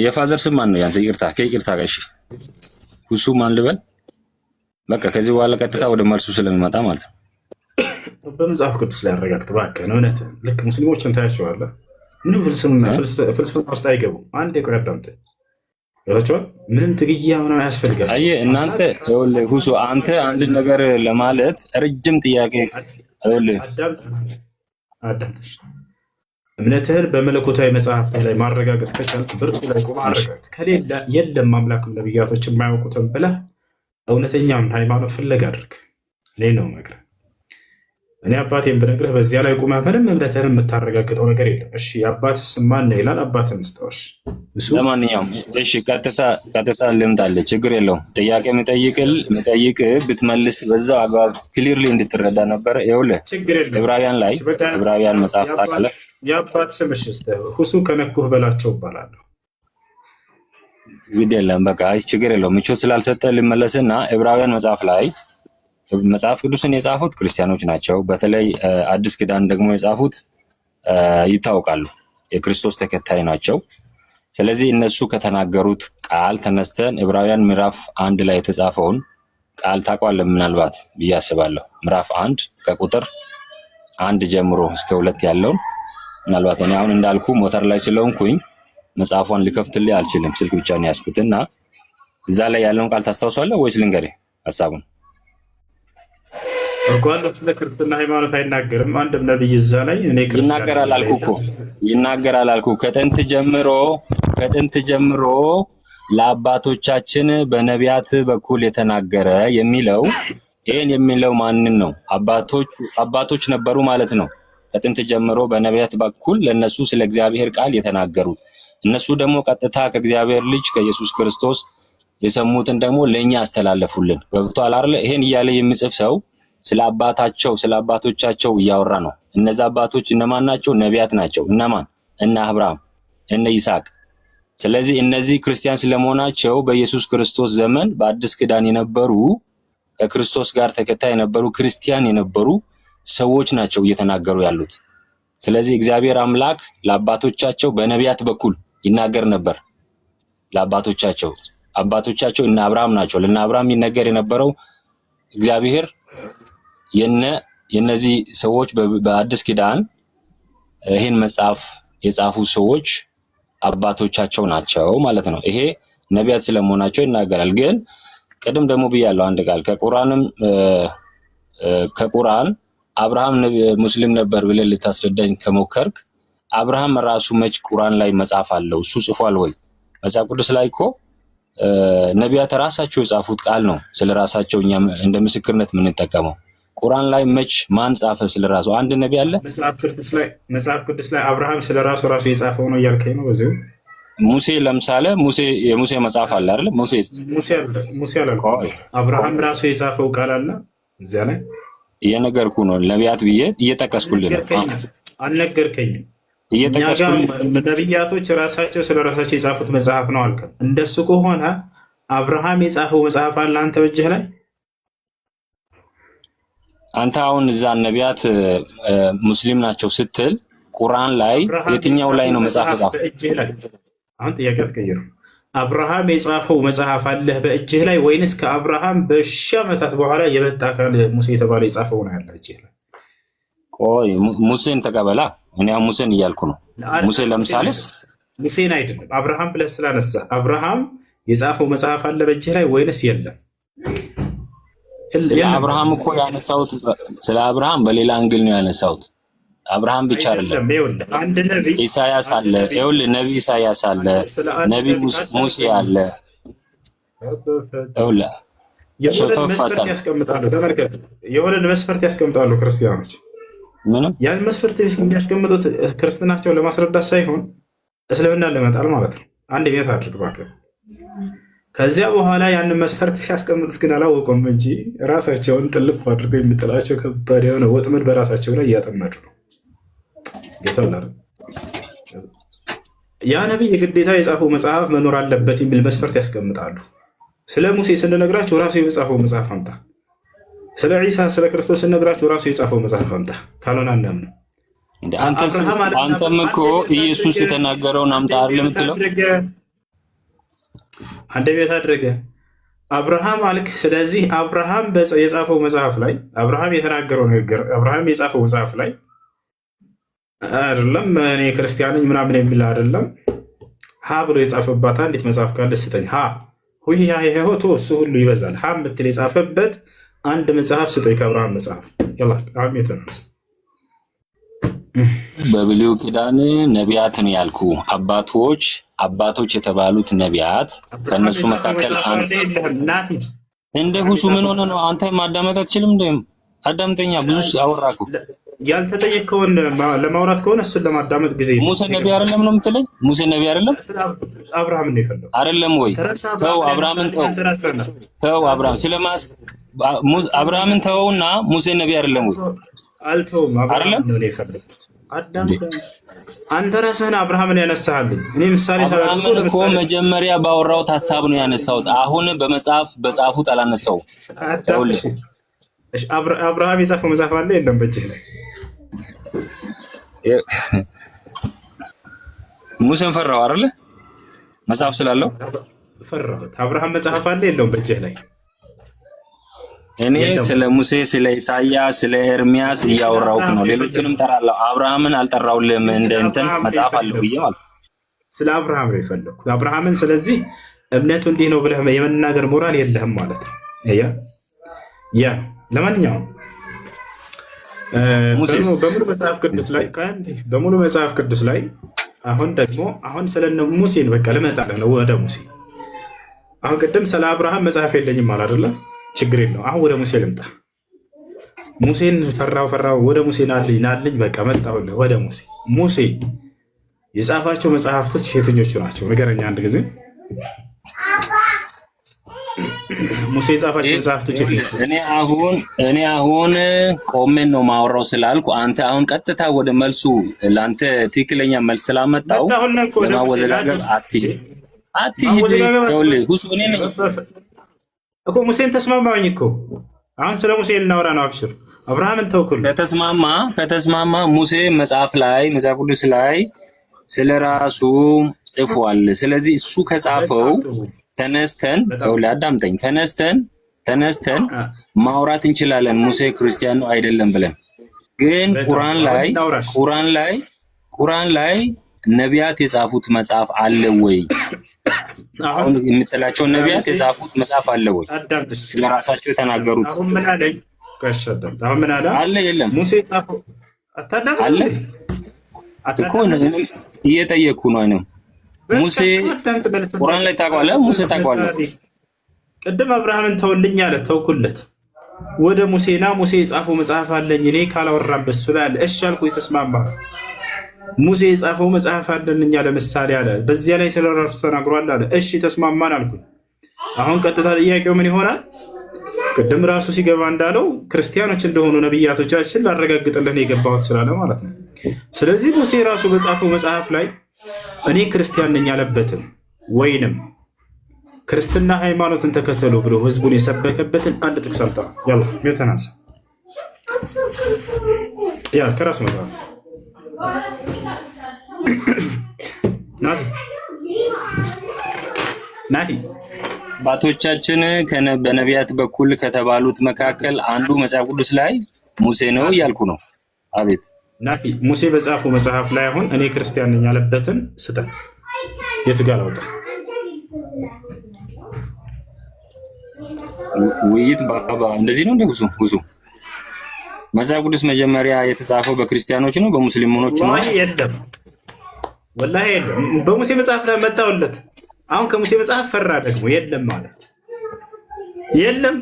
የ father ስም ማን ነው ያንተ? ይቅርታ ከይቅርታ ጋር እሺ፣ ሁሱ ማን ልበል? በቃ ከዚህ በኋላ ቀጥታ ወደ መልሱ ስለሚመጣ ማለት ነው። በመጽሐፍ ቅዱስ ላይ አረጋግጥ እባክህን። እውነትህን ልክ ሙስሊሞችን ታያቸዋለህ። ምንም ፍልስፍና ውስጥ አይገቡም። አንድ የቆይ አዳምጠኝ። ገብታችኋል? ምንም ትግያ ምናምን አያስፈልጋቸውም። አየህ እናንተ ይኸውልህ ሁሱ አንተ አንድ ነገር ለማለት ረጅም ጥያቄ ይኸውልህ አዳምጥ። እምነትህን በመለኮታዊ መጽሐፍት ላይ ማረጋገጥ ከቻልክ ብርቱ ላይ ቆመህ አረጋግጥ። ከሌለ የለም አምላክም ነቢያቶች የማያውቁትን ብለህ እውነተኛውን ሃይማኖት ፍለጋ አድርግ። እኔ ነው የምነግርህ። እኔ አባቴን ብነግርህ በዚያ ላይ ቁመህ ምንም እምነትህን የምታረጋግጠው ነገር የለም። እሺ የአባትህ ስም ማን ነው ይላል። አባትህን ስታወሽ እሱ ለማንኛውም እሺ፣ ቀጥታ ቀጥታ ልምጣልህ፣ ችግር የለውም። ጥያቄ የምጠይቅህ ብትመልስ በዛው አግባብ clearly እንድትረዳ ነበረ። ይኸውልህ ችግር የለም። ዕብራውያን ላይ እሺ፣ በቃ ዕብራውያን መጽሐፍ ታውቃለህ? የአባት ስም እሺ፣ እስኪ ሁሱ ከነኩህ በላቸው እባላለሁ። ግድ የለም በቃ አይ ችግር የለውም። ምቾት ስላልሰጠ ልመለስና ዕብራውያን መጽሐፍ ላይ መጽሐፍ ቅዱስን የጻፉት ክርስቲያኖች ናቸው። በተለይ አዲስ ኪዳን ደግሞ የጻፉት ይታወቃሉ፣ የክርስቶስ ተከታይ ናቸው። ስለዚህ እነሱ ከተናገሩት ቃል ተነስተን ዕብራውያን ምዕራፍ 1 ላይ የተጻፈውን ቃል ታውቀዋለህ ምናልባት ብዬ አስባለሁ። ምዕራፍ 1 ከቁጥር 1 ጀምሮ እስከ 2 ያለውን ምናልባት እኔ አሁን እንዳልኩ ሞተር ላይ ስለሆንኩኝ መጽሐፏን ሊከፍትልህ አልችልም፣ ስልክ ብቻ ነው ያዝኩት እና እዛ ላይ ያለውን ቃል ታስታውሳለህ ወይስ ልንገርህ ሀሳቡን? እንኳን ስለ ክርስትና ሃይማኖት አይናገርም። አንድም ነብይ እዛ ላይ እኔ ክርስቲያን ይናገራል አልኩህ እኮ ይናገራል አልኩህ። ከጥንት ጀምሮ ለአባቶቻችን በነቢያት በኩል የተናገረ የሚለው ይሄን የሚለው ማንን ነው? አባቶች ነበሩ ማለት ነው። ከጥንት ጀምሮ በነቢያት በኩል ለነሱ ስለ እግዚአብሔር ቃል የተናገሩት እነሱ ደግሞ ቀጥታ ከእግዚአብሔር ልጅ ከኢየሱስ ክርስቶስ የሰሙትን ደግሞ ለእኛ አስተላለፉልን። ገብቶሃል አይደለ? ይሄን እያለ የሚጽፍ ሰው ስለ አባታቸው ስለ አባቶቻቸው እያወራ ነው። እነዛ አባቶች እነማን ናቸው? ነቢያት ናቸው። እነማን? እነ አብርሃም፣ እነ ይስሐቅ። ስለዚህ እነዚህ ክርስቲያን ስለመሆናቸው በኢየሱስ ክርስቶስ ዘመን በአዲስ ኪዳን የነበሩ ከክርስቶስ ጋር ተከታይ የነበሩ ክርስቲያን የነበሩ ሰዎች ናቸው እየተናገሩ ያሉት። ስለዚህ እግዚአብሔር አምላክ ለአባቶቻቸው በነቢያት በኩል ይናገር ነበር። ለአባቶቻቸው አባቶቻቸው እነ አብርሃም ናቸው። ለእነ አብርሃም ይነገር የነበረው እግዚአብሔር የነዚህ ሰዎች በአዲስ ኪዳን ይህን መጽሐፍ የጻፉ ሰዎች አባቶቻቸው ናቸው ማለት ነው። ይሄ ነቢያት ስለመሆናቸው ይናገራል። ግን ቅድም ደግሞ ብያለሁ አንድ ቃል ከቁርአንም ከቁርአን አብርሃም ሙስሊም ነበር ብለህ ልታስረዳኝ ከሞከርክ አብርሃም ራሱ መች ቁርአን ላይ መጽሐፍ አለው? እሱ ጽፏል ወይ? መጽሐፍ ቅዱስ ላይ እኮ ነቢያት ራሳቸው የጻፉት ቃል ነው ስለ ራሳቸው እኛ እንደ ምስክርነት የምንጠቀመው። ቁርአን ላይ መች ማን ጻፈ ስለ ራሱ? አንድ ነቢ አለ? መጽሐፍ ቅዱስ ላይ አብርሃም ስለ ራሱ ራሱ የጻፈው ነው እያልከኝ ነው? በዚሁ ሙሴ ለምሳሌ ሙሴ የሙሴ መጽሐፍ አለ አይደል? ሙሴ ሙሴ አላልኩም። ቆይ አብርሃም ራሱ የጻፈው ቃል አለ እዚያ ላይ። እየነገርኩ ነው። ነቢያት ብዬ እየጠቀስኩልህ ነው። አልነገርከኝም። እኛ ጋር እየጠቀስኩልህ ነቢያቶች ራሳቸው ስለ ራሳቸው የጻፉት መጽሐፍ ነው አልከም። እንደሱ ከሆነ አብርሃም የጻፈው መጽሐፍ አለ አንተ በእጅህ ላይ? አንተ አሁን እዛ ነቢያት ሙስሊም ናቸው ስትል ቁርአን ላይ አብርሃም የትኛው ላይ የጻፈው ነው መጽሐፍ መጽሐፍ የጻፈው? በእጅህ ላይ? አሁን ጥያቄ አትቀይርም። አብርሃም የጻፈው መጽሐፍ አለህ በእጅህ ላይ ወይንስ ከአብርሃም በሺህ ዓመታት በኋላ የመጣ አካል ሙሴ የተባለ የጻፈው ነው ያለ እጅህ ላይ? ቆይ ሙሴን ተቀበላ። እኔ አሁን ሙሴን እያልኩ ነው። ሙሴ ለምሳሌስ ሙሴን አይደለም አብርሃም ብለህ ስላነሳ አብርሃም የጻፈው መጽሐፍ አለ በእጅህ ላይ ወይንስ የለም? ስለ የለም። አብርሃም እኮ ያነሳሁት ስለ አብርሃም በሌላ angle ነው ያነሳሁት። አብርሃም ብቻ አይደለም፣ አይደለም። ይኸውልህ አንድ ነቢይ ኢሳያስ አንድ አለ። ነቢይ ይኸውልህ ነቢይ ኢሳያስ አለ፣ ስለ አንድ ነቢይ ነቢይ ሙሴ አለ። ይኸውልህ የሆነን ሸፈፍ መስፈርት አታል ያስቀምጣሉ። ተመልከት፣ የሆነን መስፈርት ያስቀምጣሉ ክርስቲያኖች። ምንም ያን መስፈርት የሚያስቀምጡት ክርስትናቸውን ለማስረዳት ሳይሆን እስልምናን ለመጣል ማለት ነው። አንድ ቤት አድርግ እባክህ። ከዚያ በኋላ ያንን መስፈርት ሲያስቀምጡት ግን አላወቁም እንጂ ራሳቸውን ጥልፍ አድርገው የሚጥላቸው ከባድ የሆነ ወጥመድ በራሳቸው ላይ እያጠመዱ ነው። ጌታ ያ ነቢይ የግዴታ የጻፈው መጽሐፍ መኖር አለበት የሚል መስፈርት ያስቀምጣሉ። ስለ ሙሴ ስንነግራቸው ራሱ የጻፈው መጽሐፍ አምጣ፣ ስለ ዒሳ ስለ ክርስቶስ ስንነግራቸው ራሱ የጻፈው መጽሐፍ አምጣ፣ ካልሆነ አናምንም። እንደ አንተም እኮ ኢየሱስ የተናገረውን አምጣ አይደል የምትለው? አንድ ቤት አድርገ አብርሃም አልክ። ስለዚህ አብርሃም የጻፈው መጽሐፍ ላይ አብርሃም የተናገረው ንግግር አብርሃም የጻፈው መጽሐፍ ላይ አይደለም እኔ ክርስቲያን ነኝ ምናምን የሚል አይደለም። ሀ ብሎ የጻፈባት አንዲት መጽሐፍ ካለ ስጠኝ። ሀ ሁይ ሆ እሱ ሁሉ ይበዛል። ሀ የምትል የጻፈበት አንድ መጽሐፍ ስጠኝ ከአብርሃም መጽሐፍ። የተነሳ በብሉይ ኪዳን ነቢያት ነው ያልኩ። አባቶች አባቶች የተባሉት ነቢያት ከእነሱ መካከል አንድ እንደ ሁሱ ምን ሆነ ነው? አንተ ማዳመጥ አትችልም? እንደ አዳምጠኛ ብዙ አወራኩ። ያልተጠየቅከውን ለማውራት ከሆነ እሱን ለማዳመጥ ጊዜ ሙሴ ነቢ አይደለም ነው የምትለኝ? ሙሴ ነቢ አይደለም? አብርሃም ነው የፈለገው አይደለም ወይ? ተው አብርሃምን ተው ተው አብርሃም ስለማስ አብርሃምን ተወውና ሙሴ ነቢ አይደለም ወይ? አልተውም። አብርሃም ነው የፈለጉት። አንተ ራስህን አብርሃምን ያነሳሃልኝ። እኔ ምሳሌ አብርሃምን እኮ መጀመሪያ ባወራሁት ሀሳብ ነው ያነሳሁት። አሁን በመጽሐፍ በጻፉት አላነሳውም። አብርሃም የጻፈው መጽሐፍ አለ የለም? በእጅህ ላይ ሙሴን ፈራው አይደለ? መጽሐፍ ስላለው ፈራሁት። አብርሃም መጽሐፍ አለ የለውም? በእጅህ ላይ እኔ ስለ ሙሴ፣ ስለ ኢሳያስ፣ ስለ ኤርሚያስ እያወራሁህ ነው። ሌሎችንም ጠራለሁ። አብርሃምን አልጠራውልህም። እንደ እንትን መጽሐፍ አለው ብዬ ማለት ስለ አብርሃም ነው የፈለግኩት አብርሃምን። ስለዚህ እምነቱ እንዲህ ነው ብለህ የመናገር ሞራል የለህም ማለት ነው። ያ ለማንኛውም በሙሉ መጽሐፍ ቅዱስ ላይ በሙሉ መጽሐፍ ቅዱስ ላይ አሁን ደግሞ አሁን ስለ ሙሴን በቃ ልመጣልህ ነው ወደ ሙሴ። አሁን ቅድም ስለ አብርሃም መጽሐፍ የለኝም አለ አይደለ? ችግር የለውም። አሁን ወደ ሙሴ ልምጣ። ሙሴን ፈራው ፈራው፣ ወደ ሙሴ ናልኝ ናልኝ፣ በቃ መጣሁልህ ወደ ሙሴ። ሙሴ የጻፋቸው መጽሐፍቶች የትኞቹ ናቸው? ንገረኛ አንድ ጊዜ። ሙሴ የጻፋቸው መጽሐፍቶች የትኞቹ? እኔ አሁን ቆሜን ነው ማወራው ስላልኩ አንተ አሁን ቀጥታ ወደ መልሱ ለአንተ ትክክለኛ መልስ ስላመጣው ለማወዘጋገብ አትሂድ አትሂድ። ይኸውልህ ሁሱ እኔ ነኝ እኮ ሙሴን ተስማማኝ እኮ አሁን ስለ ሙሴ ልናወራ ነው። አብሽር አብርሃምን ተውኩል። ከተስማማ ሙሴ መጽሐፍ ላይ መጽሐፍ ቅዱስ ላይ ስለ ራሱ ጽፏል። ስለዚህ እሱ ከጻፈው ተነስተን ይኸውልህ፣ አዳምጠኝ። ተነስተን ማውራት እንችላለን ሙሴ ክርስቲያን ነው አይደለም ብለን። ግን ቁርአን ላይ ቁርአን ላይ ቁርአን ላይ ነቢያት የጻፉት መጽሐፍ አለ ወይ? አሁን የምትላቸው ነቢያት የጻፉት መጽሐፍ አለ ወይ? ስለ ራሳቸው የተናገሩት አሁን ምን አለኝ? አሁን ምን አለ? አለ የለም? ሙሴ ጻፈው አለ። እኮ አታዳምጥም? እየጠየቅኩ ነው። አይነው በቃ ሙሴ አዳምጥ፣ መልሱን ቁርአን ላይ ታውቀዋለህ? ሙሴ ታውቀዋለህ? ቅድም አብርሃምን ተውልኝ አለ፣ ተውኩለት። ወደ ሙሴና ሙሴ የጻፈው መጽሐፍ አለኝ እኔ ካላወራን በሱ ላይ አለ። እሺ አልኩ፣ የተስማማ ሙሴ የጻፈው መጽሐፍ አለን እኛ ለምሳሌ አለ። በዚያ ላይ ስለ ራሱ ተናግሯል አለ። እሺ ተስማማን አልኩኝ። አሁን ቀጥታ ጥያቄው ምን ይሆናል? ቅድም ራሱ ሲገባ እንዳለው ክርስቲያኖች እንደሆኑ ነቢያቶቻችን ላረጋግጥልህ ነው የገባሁት ስላለ ማለት ነው። ስለዚህ ሙሴ ራሱ በጻፈው መጽሐፍ ላይ እኔ ክርስቲያን ነኝ ያለበትን ወይንም ክርስትና ሃይማኖትን ተከተሉ ብሎ ህዝቡን የሰበከበትን አንድ ጥቅስ አምጣ። ያላ mute ን አንሳ። ያ ከራሱ መጽሐፍ ናቲ ናቲ አባቶቻችን በነቢያት በኩል ከተባሉት መካከል አንዱ መጽሐፍ ቅዱስ ላይ ሙሴ ነው እያልኩ ነው። አቤት ናቲ፣ ሙሴ በጻፈው መጽሐፍ ላይ አሁን እኔ ክርስቲያን ነኝ ያለበትን ስጠን። የቱ ጋር ላውጣ? ውይይት ባባ እንደዚህ ነው እንደ ጉሱ ጉሱ መጽሐፍ ቅዱስ መጀመሪያ የተጻፈው በክርስቲያኖች ነው በሙስሊሞች ነው? ወላሂ የለም፣ ወላሂ የለም። በሙሴ መጽሐፍ ላይ መጣሁለት። አሁን ከሙሴ መጽሐፍ ፈራ ደግሞ የለም ማለት የለም።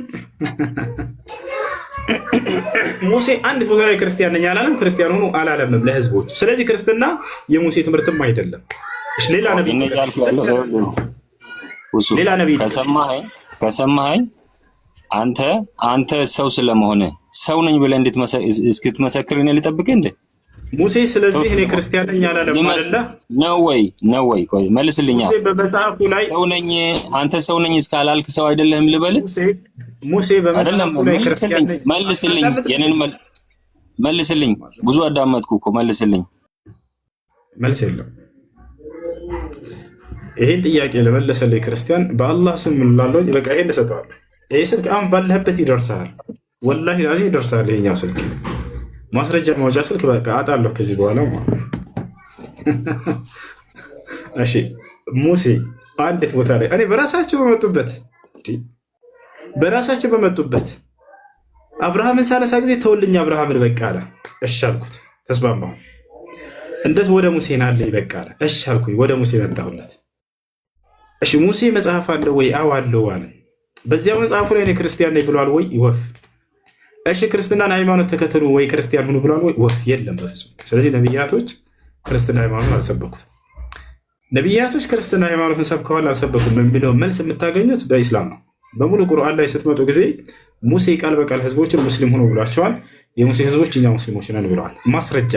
ሙሴ አንድ ቦታ ላይ ክርስቲያን ነኝ አላለም፣ ክርስቲያን ሆኖ አላለምም ለህዝቦች። ስለዚህ ክርስትና የሙሴ ትምህርትም አይደለም። እሺ ሌላ ነብይ እኔ ጥቀስ። እያልኩ ያለው ውሱ ሌላ ነብይ ጥቀስ። ከሰማኸኝ አንተ አንተ ሰው ስለመሆነ ሰው ነኝ ብለህ እስክትመሰክር እኔ ልጠብቅህ እንዴ? ሙሴ ሰው ስለዚህ እኔ ክርስቲያን ነኝ አላለም አይደለ? ነው ወይ ነው ወይ? ቆይ መልስልኛ። ሙሴ በመጽሐፉ ላይ ሰው ነኝ አንተ ሰው ነኝ እስካላልክ ሰው አይደለህም ልበልህ? ሙሴ ሙሴ አይደለም። በመጽሐፉ ላይ ክርስቲያን መልስልኝ፣ ነኝ መልስልኝ፣ አታዳምጥም? የኔን መልስልኝ። ብዙ አዳመጥኩ እኮ መልስልኝ። መልስ የለም። ይሄን ጥያቄ ለመለሰልኝ ክርስቲያን በአላህ ስም እላለሁ። በቃ ይሄን እሰጠዋለሁ። ይሄ ስልክ አሁን ባለህበት ይደርሳል። ወላሂ ላዚ ይደርሳል። ይሄኛው ስልክ ማስረጃ ማውጫ ስልክ በቃ አጣለሁ ከዚህ በኋላ ማለት ነው። እሺ ሙሴ አንዲት ቦታ ላይ እኔ በራሳቸው በመጡበት በራሳቸው በመጡበት አብርሃምን ሳነሳ ጊዜ ተውልኝ አብርሃምን በቃ አለ። እሺ አልኩት፣ ተስማማሁ። እንደስ ወደ ሙሴ ናለኝ በቃ አለ። እሺ አልኩኝ፣ ወደ ሙሴ መጣሁለት። እሺ ሙሴ መጽሐፍ አለው ወይ? አዎ አለው አለ። በዚያ መጽሐፉ ላይ እኔ ክርስቲያን ነኝ ብሏል ወይ? ወፍ። እሺ ክርስትናን ሃይማኖት ተከተሉ ወይ ክርስቲያን ሁኑ ብሏል ወይ? ወፍ። የለም በፍጹም። ስለዚህ ነቢያቶች ክርስትና ሃይማኖት አልሰበኩትም። ነቢያቶች ክርስትና ሃይማኖትን ሰብከዋል አልሰበኩም የሚለው መልስ የምታገኙት በኢስላም ነው። በሙሉ ቁርአን ላይ ስትመጡ ጊዜ ሙሴ ቃል በቃል ህዝቦችን ሙስሊም ሆኖ ብሏቸዋል። የሙሴ ህዝቦች እኛ ሙስሊሞች ነን ብለዋል። ማስረጃ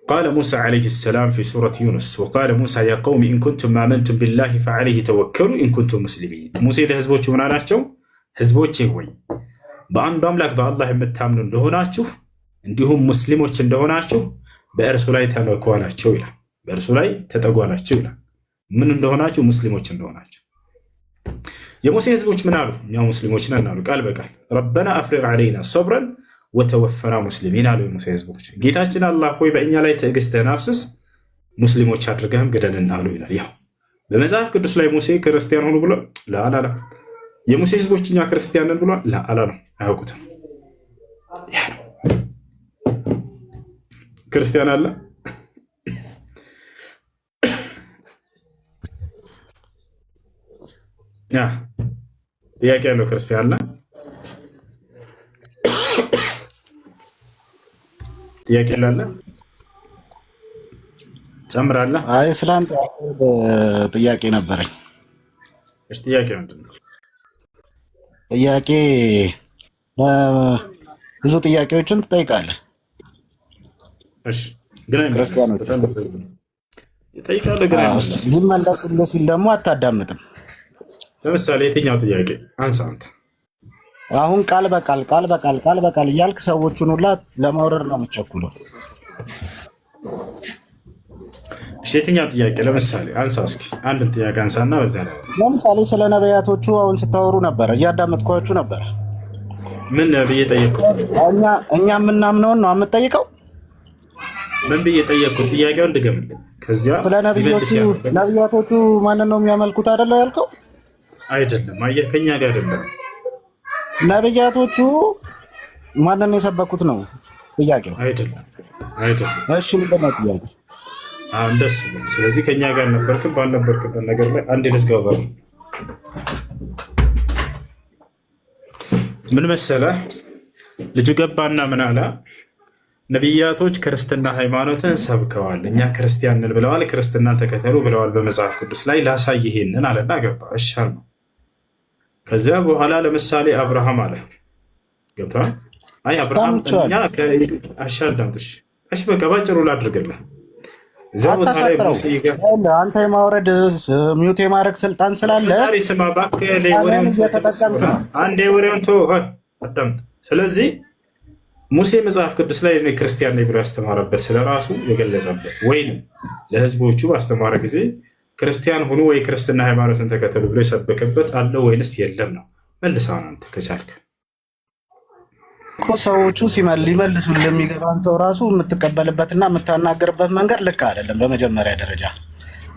قال موسى عليه السلام في سورة يونس وقال موسى يا قوم إن كنتم آمنتم بالله فعليه توكلوا إن كنتم مسلمين። ሙሴ ለህዝቦቹ ምን አላቸው? ህዝቦቼ ሆይ በአንዱ አምላክ በአላህ የምታምኑ እንደሆናችሁ እንዲሁም ሙስሊሞች እንደሆናችሁ በእርሱ ላይ ተመኩ አላቸው ይላል። በእርሱ ላይ ተጠጉ አላቸው ይላል። ምን እንደሆናችሁ? ሙስሊሞች እንደሆናችሁ። የሙሴ ህዝቦች ምን አሉ? እኛ ሙስሊሞች ነን አሉ። ቃል በቃል ربنا أفرغ علينا صبرا وتوفنا مسلمين አሉ የሙሴ ህዝቦች። ጌታችን አላህ ሆይ በእኛ ላይ ትዕግስትህን አፍስስ ሙስሊሞች አድርገህም ግደልን አሉ ይላል። ያው በመጽሐፍ ቅዱስ ላይ ሙሴ ክርስቲያን ሆኑ ብሎ ላአላላ የሙሴ ህዝቦች እኛ ክርስቲያን ነን ብሏል ላአላ ነው። አያውቁትም። ያ ነው ክርስቲያን አለ። ያ ጥያቄ ያለው ክርስቲያን አለ። ጥያቄ ላለ ጨምራለህ። አይ ስለ አንተ ጥያቄ ነበረኝ። እሺ ጥያቄ ምንድን ነው? ጥያቄ ብዙ ጥያቄዎችን ትጠይቃለህ እሺ ግን አይመለስም። ክርስቲያኖች በጣም ብዙ ነው። ይጠይቃለህ ግን አይመለስም። ሊመለስልህ ሲል ደግሞ አታዳምጥም። ለምሳሌ የትኛው ጥያቄ አንሳ አንተ። አሁን ቃል በቃል ቃል በቃል ቃል በቃል እያልክ ሰዎቹን ሁላ ለማውረድ ነው የምቸኩለው። እሺ የትኛው ጥያቄ ለምሳሌ አንሳ እስኪ አንድን ጥያቄ አንሳና በዚያ ላይ ለምሳሌ ስለ ነቢያቶቹ አሁን ስታወሩ ነበረ፣ እያዳመጥኳችሁ ነበረ። ምን ብዬ ጠየቅኩት? እኛ የምናምነውን ነው የምትጠይቀው። ምን ብዬ ጠየቅኩት? ጥያቄውን ድገምልኝ። ከዚያ ስለ ነቢዮቹ ሊመልስ ያለበት ነቢያቶቹ ማንን ነው የሚያመልኩት አይደለ ያልከው? አይደለም። አየህ ከኛ ጋር አይደለም። ነቢያቶቹ ማንን የሰበኩት ነው ጥያቄው። አይደለም። አይደለም። እሺ ምንድን ነው ጥያቄ? እንደሱ ነው። ስለዚህ ከኛ ጋር ነበርክም ባልነበርክበት ነገር ላይ አንድ ልዝጋው። ምን መሰለህ፣ ልጁ ገባና ምን አለ? ነቢያቶች ክርስትና ሃይማኖትን ሰብከዋል፣ እኛ ክርስቲያን ነን ብለዋል፣ ክርስትናን ተከተሉ ብለዋል በመጽሐፍ ቅዱስ ላይ ላሳይ ይሄንን አለና ገባ። እሺ አልነው። ከዚያ በኋላ ለምሳሌ አብርሃም አለ ገብተዋል። አይ አብርሃም እኛ እሺ፣ አዳምጥ። እሺ በቃ ባጭሩ ላድርግልህ። እዚያ ቦታ ላይ አታሳጥረው። ሙሴ ይገ- አንተ የማውረድ mute የማድረግ ስልጣን ስላለ ፈጣሪ ስማ እባክህ፣ እኔ ስልጣንን ወሬውን ተወው፣ እየተጠቀምክ ነው። አንዴ ወሬውን ተወው፣ አዳምጥ። ስለዚህ ሙሴ መጽሐፍ ቅዱስ ላይ እኔ ክርስቲያን ነኝ ብሎ ያስተማረበት ስለ ራሱ የገለጸበት ወይንም ለሕዝቦቹ ባስተማረ ጊዜ ክርስቲያን ሁኑ ወይ ክርስትና ሃይማኖትን ተከተሉ ብሎ የሰበከበት አለ ወይንስ የለም ነው። መልሰውን አንተ ከቻልክ እኮ ሰዎቹ ሊመልሱልህ የሚገባን ሰው ራሱ የምትቀበልበትና የምታናገርበት መንገድ ልክ አይደለም። በመጀመሪያ ደረጃ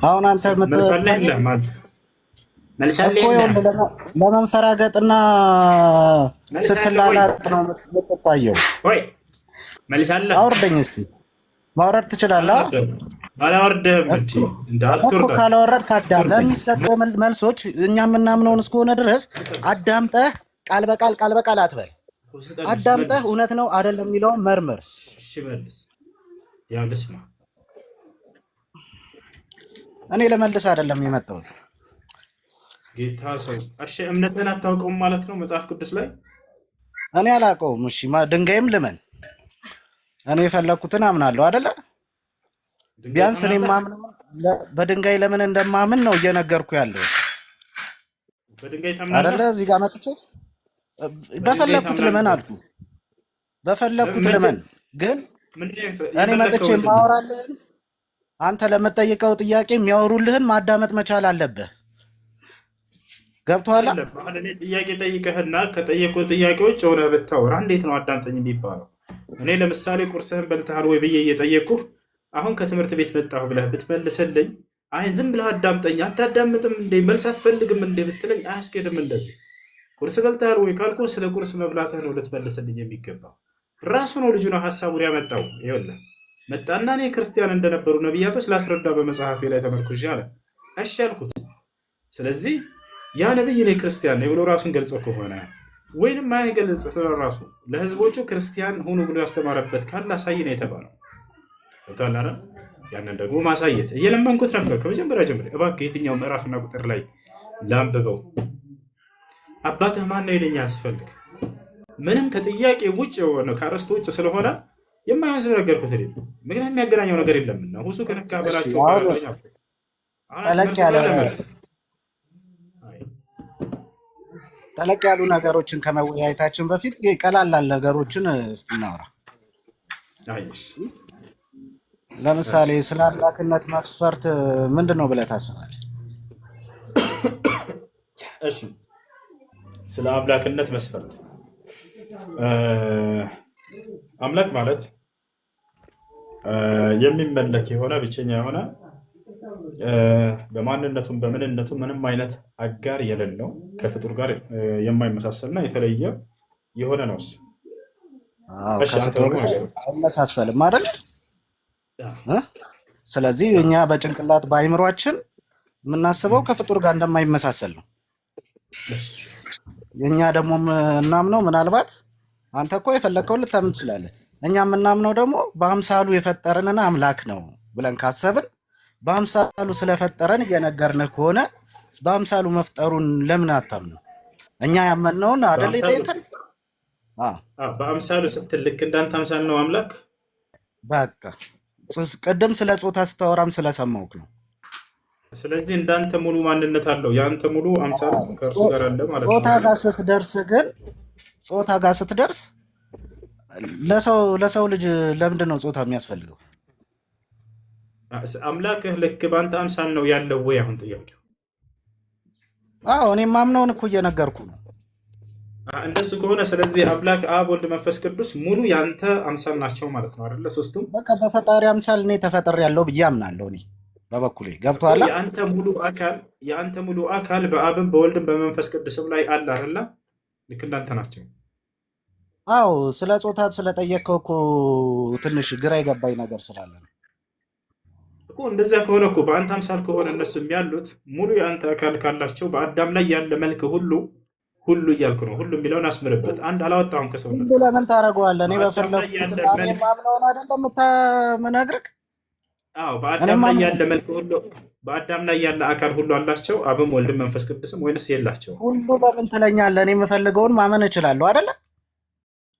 አሁን አንተ መልሳለህ የለም አንተ መልሳለህ እኮ የለም ይኸውልህ ለመንፈራገጥና መልሳለህ ወይ ስትላላጥ ነው የምትታየው። ወይ መልሳለህ? አውርደኝ እስቲ፣ ማውረድ ትችላለህ? አላወርድህም እንጂ እንደ እኮ አትወርዳለህ። ካላወረድክ አዳምጠህ የሚሰጥ መልሶች እኛ የምናምነውን እስከሆነ ድረስ አዳምጠህ ቃል በቃል ቃል በቃል አትበል። አዳምጠህ እውነት ነው አይደለም የሚለውን መርምር። እሺ መልስ። ያው ልስማ። እኔ ለመልስ አይደለም የመጣሁት። ጌታ ሰው እሺ፣ እምነትህን አታውቀውም ማለት ነው መጽሐፍ ቅዱስ ላይ እኔ አላውቀውም። እሺ ድንጋይም ልመን፣ እኔ የፈለግኩትን አምናለሁ አይደለ? ድንጋይ ቢያንስ እኔ ታምናለህ? የማምነው በድንጋይ ለምን እንደማምን ነው እየነገርኩ ያለው በድንጋይ አይደለ? ታምናለህ? እዚህ ጋር መጥቼ በድንጋይ በፈለግኩት ልመን ታምናለህ? አልኩ። በፈለግኩት ምንድን ልመን ግን ምንድን ነው እኔ መጥቼ የፈለግከው ምንድን ነው? የማወራልህን አንተ ለምጠይቀው ጥያቄ የሚያወሩልህን ማዳመጥ መቻል አለብህ። ገብቶሃል? አይደለም አሁን እኔ ጥያቄ ጠይቀህና ከጠየቁ ጥያቄዎች ሆነ ብታወራ እንዴት ነው አዳምጠኝ የሚባለው? እኔ ለምሳሌ ቁርስህን በልተሃል ወይ ብዬ እየጠየቅኩህ አሁን ከትምህርት ቤት መጣሁ ብለህ ብትመልስልኝ፣ አይ ዝም ብለህ አዳምጠኝ አታዳምጥም እንዴ መልስ አትፈልግም እንዴ ብትለኝ አያስኬድም። እንደዚህ ቁርስ በልተሃል ወይ ካልኩህ ስለ ቁርስ መብላትህ ነው ልትመልስልኝ የሚገባው። ራሱ ነው ልጁ ነው ሀሳቡን ያመጣው። ይኸውልህ መጣና እኔ ክርስቲያን እንደነበሩ ነቢያቶች ላስረዳ በመጽሐፌ ላይ ተመርኩዤ አለ። እሺ አልኩት። ስለዚህ ያ ነቢይ እኔ ክርስቲያን ነኝ ብሎ ራሱን ገልጾ ከሆነ ወይንም አይገልጽ ስለ ራሱ ለህዝቦቹ ክርስቲያን ሁኑ ብሎ ያስተማረበት ካለ አሳይ ነው የተባለው። ገብቶሃል አይደል? ያንን ደግሞ ማሳየት እየለመንኩት ነበር ከመጀመሪያ ጀምሬ። እባክህ የትኛው ምዕራፍና ቁጥር ላይ ላንብበው? አባትህ ማን ነው ይለኛል ስፈልግ። ምንም ከጥያቄ ውጭ የሆነ ከአርስቱ ውጭ ስለሆነ የማይሆን ነገርኩት። እኔ ምክንያቱም የሚያገናኘው ነገር የለምና ሁሱ ከነካ እሺ በላቸው አሁን ባላለኝ አልኩት። አሁን ጠለቅ መልሱ ያለ ጋር ለመለስ ጠለቅ ያሉ ነገሮችን ከመወያየታችን በፊት ቀላላል ነገሮችን እስቲ እናውራ። አይሽ ለምሳሌ ስለ አምላክነት መስፈርት ምንድን ነው ብለህ ታስባለህ? እሺ ስለ አምላክነት መስፈርት አምላክ ማለት የሚመለክ የሆነ ብቸኛ የሆነ በማንነቱም በምንነቱ ምንም አይነት አጋር የሌለው ከፍጡር ጋር የማይመሳሰልና የተለየ የሆነ ነው እሱ። አዎ እሺ አንተ ከፍጡር ደግሞ ጋር ንገረኝ። አይመሳሰልም አይደል? እ? ስለዚህ እኛ በጭንቅላት በአይምሯችን የምናስበው ከፍጡር ጋር እንደማይመሳሰል ነው። እሺ የእኛ ደግሞ የምናምነው ምናልባት አንተ እኮ የፈለግከውን ልታምን ትችላለህ። እኛ የምናምነው ደግሞ በአምሳሉ የፈጠረንን አምላክ ነው ብለን ካሰብን በአምሳሉ ስለፈጠረን እየነገርንህ ከሆነ በአምሳሉ መፍጠሩን ለምን አታምነው? እኛ ያመንነውን አይደል በአምሳሉ የጠየቀን? አዎ በአምሳሉ ስትል ልክ እንዳንተ አምሳል ነው አምላክ። በቃ ቅድም ስለ ጾታ ስታወራም ስለሰማሁህ ነው። ስለዚህ እንዳንተ ሙሉ ማንነት አለው። የአንተ ሙሉ አምሳል ከእርሱ ጋር አለ ማለት ነው ጾታ አይደል? ጋር ስትደርስ ግን ጾታ ጋር ስትደርስ ለሰው ልጅ ለምንድን ነው ጾታ የሚያስፈልገው? አምላክህ ልክ በአንተ አምሳል ነው ያለው ወይ? አሁን ጥያቄው አዎ እኔ ማምነውን እኮ እየነገርኩ ነው። እንደሱ ከሆነ ስለዚህ አምላክ አብ፣ ወልድ፣ መንፈስ ቅዱስ ሙሉ የአንተ አምሳል ናቸው ማለት ነው አይደለ? ሶስቱም በቃ በፈጣሪ አምሳል እኔ ተፈጥሬያለሁ ብዬ አምናለሁ። እኔ በበኩሌ እኮ ገብቶሃል? የአንተ ሙሉ አካል በአብም በወልድም በመንፈስ ቅዱስም ላይ አለ አይደለ? ልክ እንዳንተ ናቸው። አዎ ስለ ጾታ ስለጠየቅከው እኮ ትንሽ ግራ የገባኝ ነገር ስላለ ነው። እኮ እንደዚያ ከሆነ እኮ በአንተ አምሳል ከሆነ እነሱም ያሉት ሙሉ የአንተ አካል ካላቸው በአዳም ላይ ያለ መልክ ሁሉ ሁሉ እያልኩ ነው። ሁሉ የሚለውን አስምርበት። አንድ አላወጣሁም ከሰውነት ሁሉ ለምን ታደርገዋለህ? እኔ በአዳም ላይ ያለ በፈለኩትና እኔ መልክ የማምነውን አይደለም የምነግርህ። አዎ፣ እኔ በአዳም ላይ የማምነው ያለ መልክ ሁሉ በአዳም ላይ ያለ አካል ሁሉ አላቸው አብም ወልድም መንፈስ ቅዱስም ወይንስ የላቸውም? ሁሉ ለምን ትለኛለህ? እኔ የምፈልገውን ማመን እችላለሁ አይደለ?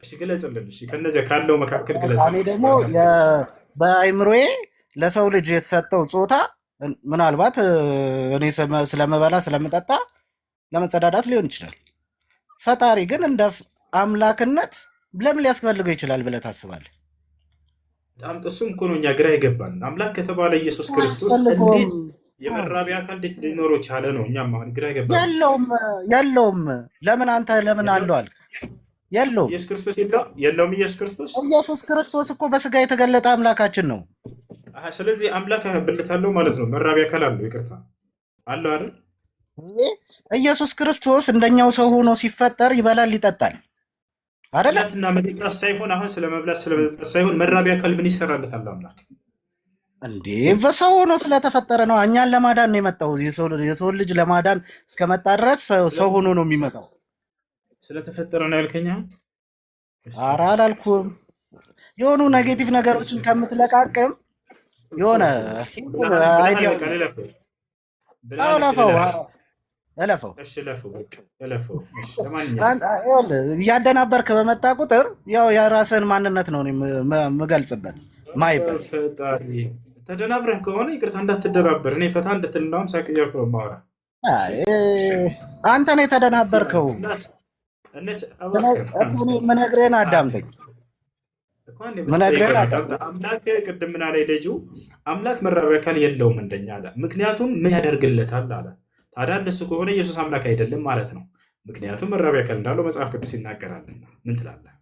እሺ ግለጽልን። እሺ ከነዚያ ካለው መካከል እኔ ግለጽልን። ደግሞ በአእምሮዬ ለሰው ልጅ የተሰጠው ጾታ ምናልባት እኔ ስለምበላ ስለምጠጣ ለመጸዳዳት ሊሆን ይችላል። ፈጣሪ ግን እንደ አምላክነት ለምን ሊያስፈልገው ይችላል ብለህ ታስባለህ? በጣም እሱም እኮ ነው እኛ ግራ የገባን። አምላክ ከተባለ ኢየሱስ ክርስቶስ እንዴት አያስፈልገውም። የመራቢያ አካል እንዴት ሊኖረው ቻለ ነው። እኛም አሁን ግራ የገባን እሱ። የለውም የለውም። ለምን አንተ ለምን የለውም አለው አልክ? የለውም። ኢየሱስ ክርስቶስ የለውም ኢየሱስ ክርስቶስ። ኢየሱስ ክርስቶስ እኮ በስጋ የተገለጠ አምላካችን ነው። አሀ፣ ስለዚህ አምላክ ብልት አለው ማለት ነው። መራቢያ አካል አለው። ይቅርታ አለው አይደል? ኢየሱስ ክርስቶስ እንደኛው ሰው ሆኖ ሲፈጠር ይበላል፣ ይጠጣል አይደለ? መብላትና መጠጣት ሳይሆን አሁን ስለ መብላት ስለ መጠጣት ሳይሆን መራቢያ አካል ምን ይሰራለታል አምላክ? እንዴ በሰው ሆኖ ስለተፈጠረ ነው። እኛን ለማዳን ነው የመጣው። የሰው ልጅ ለማዳን እስከመጣ ድረስ ሰው ሆኖ ነው የሚመጣው። ስለተፈጠረ ነው ያልከኝ? አሁን? እሺ ኧረ አላልኩም። የሆኑ negative ነገሮችን ከምትለቃቅም የሆነ ብለሃል፣ idea ው በቃ እለፈው አዎ ብለሃል። እሺ ለፈው እለፈው፣ እለፈው። እሺ እለፈው፣ በቃ እለፈው። እሺ ለማንኛውም ይኸውልህ እያደናበርክ በመጣ ቁጥር ያው የራስህን ማንነት ነው እኔ የምገልጽበት ማይበት። ፈጣሪ ተደናብረህ ከሆነ ይቅርታ እንዳትደናበር፣ እኔ ፈታ እንድትል እንዳውም ሳቅ እያልኩ ነው የማወራህ። አይ፣ አንተ ነው የተደናበርከው። እነስ ስለ እባክህ እኮ እኔ የምነግርህን አዳምጠኝ፣ እንኳን የምነግርህን የምትጠይቀው አዳምጠኝ። አዳምጥ። አምላክ ቅድም ምን አለ ልጁ? አምላክ መራቢያ አካል የለውም እንደኛ አለ። ምክንያቱም ምን ያደርግለታል አለ። ታዲያ እንደሱ ከሆነ ኢየሱስ አምላክ አይደለም ማለት ነው። ምክንያቱም መራቢያ አካል እንዳለው መጽሐፍ ቅዱስ ይናገራልና። ምን ትላለህ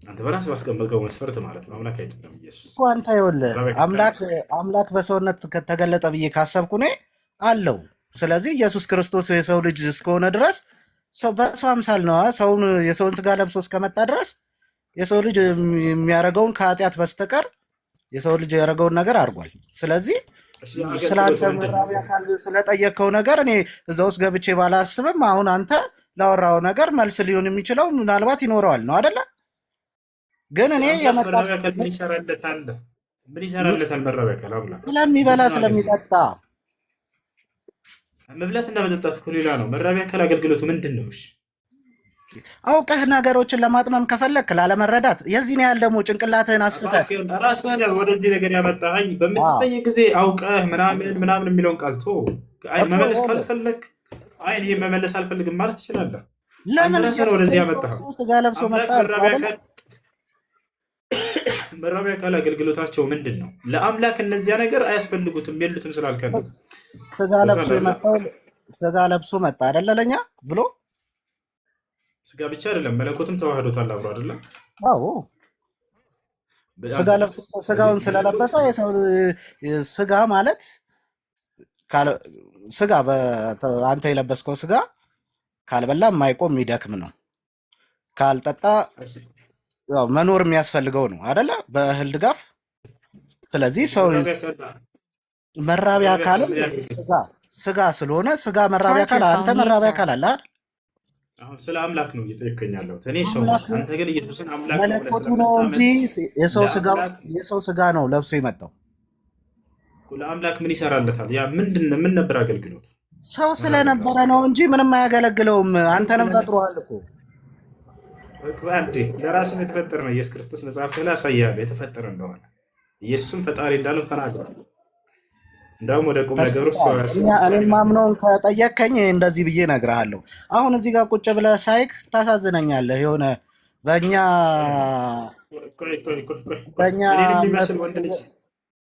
አንተ? በራስህ ባስቀመጥከው መስፈርት ማለት ነው። አምላክ አይደለም ኢየሱስ እኮ አንተ ይኸውልህ መራቢያ አካል አምላክ አምላክ በሰውነት ከተገለጠ ብዬ ካሰብኩ እኔ አለው። ስለዚህ ኢየሱስ ክርስቶስ የሰው ልጅ እስከሆነ ድረስ ሰው በሰው አምሳል ነዋ። ሰውን የሰውን ስጋ ለብሶ እስከመጣ ድረስ የሰው ልጅ የሚያደርገውን ከኃጢአት በስተቀር የሰው ልጅ ያደረገውን ነገር አድርጓል። ስለዚህ እሺ ስለ አገልግሎቱ አንተ ምንድን ነው? መራቢያ አካል ስለጠየቅከው ነገር እኔ እዛ ውስጥ ገብቼ ባላስብም አሁን አንተ ላወራው ነገር መልስ ሊሆን የሚችለው ምናልባት ይኖረዋል ነው አደለ? ግን እሺ እኔ አምላክ የመጣ መራቢያ አካል ምን ይሰራለታል? ምን ይሰራለታል መራቢያ አካል አምላክ ስለሚበላ ምንድን ነው አገልግሎቱ? ስለሚጠጣ መብላትና መጠጣት እኮ ሌላ ነው። መራቢያ አካል አገልግሎቱ ምንድን ነው? እሺ አውቀህ ነገሮችን ለማጥመም ከፈለክ ላለመረዳት የዚህን ያህል ደግሞ ጭንቅላትህን አስፍተህ እባክህን ራስህን ወደዚህ ነገር ያመጣኸኝ በምትጠይቅ ጊዜ አውቀህ ምናምን ምናምን የሚለውን ቃል ቶ አይ እኮ መመለስ ይኸውልህ ካልፈለግ አይ ይሄ መመለስ አልፈልግም ማለት ትችላለህ። አንተ ለምን ራስህን ኢየሱስ ወደዚህ ክርስቶስ ያመጣኸው ስጋ ለብሶ አምላክ መጣ አልኩህ መራቢያ አይደለ? አካል መራቢያ አካል አገልግሎታቸው ምንድን ነው? ለአምላክ እነዚያ ነገር አያስፈልጉትም የሉትም ስላልከን ነው። ስጋ ለብሶ ገብቶሃል አይደለ? የመጣው ስጋ ለብሶ መጣ አይደለ? ለኛ ብሎ ስጋ ብቻ አይደለም መለኮትም ተዋህዶታል አብሮ አይደለ? አዎ በጣም ስጋ ጥሩ። ለብሶ ስለዚህ ስጋውን መለኮት ስለለበሰ የሰው ስጋ ማለት ስጋ አንተ የለበስከው ስጋ ካልበላ የማይቆም የሚደክም ነው። ካልጠጣ ያው መኖር የሚያስፈልገው ነው አደለ? በእህል ድጋፍ። ስለዚህ ሰው መራቢያ አካል መራቢያ መራቢያ አካል አካልም ምን ያደርግልሃል? ስጋ ስጋ ስለሆነ ስጋ መራቢያ Charge አካል your አንተ phone መራቢያ user. አካል አለ አይደል? አሁን ስለ አምላክ ነው እየጠየከኝ ያለሁት። እኔ ሰው ነኝ፣ አምላክ አንተ ግን ኢየሱስን አምላክ ነው ብለህ መለኮቱ ነው እንጂ ስለምታምን የሰው ስጋ ለአምላክ ውስጥ የሰው ስጋ ነው ለብሶ የመጣው። ለአምላክ ምን ይሰራለታል? ያ ምንድን ምን ነበር አገልግሎቱ? ሰው መራቢያ አካል ስለነበረ ነው እንጂ ምንም አያገለግለውም። ሰው አንተንም ስለነበረ ፈጥሮሃል እኮ። አንዴ ለራሱም የተፈጠረ ነው ኢየሱስ ክርስቶስ። መጽሐፍ ላይ አሳያለሁ የተፈጠረ እንደሆነ ኢየሱስም ፈጣሪ እንዳለው ተናግሯል። እንዳውም ወደ ቁም ነገሩ እሱ ተሳስተሃል። እኛ ያስብ እኔ ማምነውን ከጠየቅከኝ እንደዚህ ብዬ እነግርሃለሁ። አሁን እዚህ ጋር ቁጭ ብለህ ሳይክ ታሳዝነኛለህ። የሆነ በእኛ ቆይ ቆይ ቆይ ቆይ ቆይ በእኛ እኔን እምነት የሚመስል ወንድ ልጅ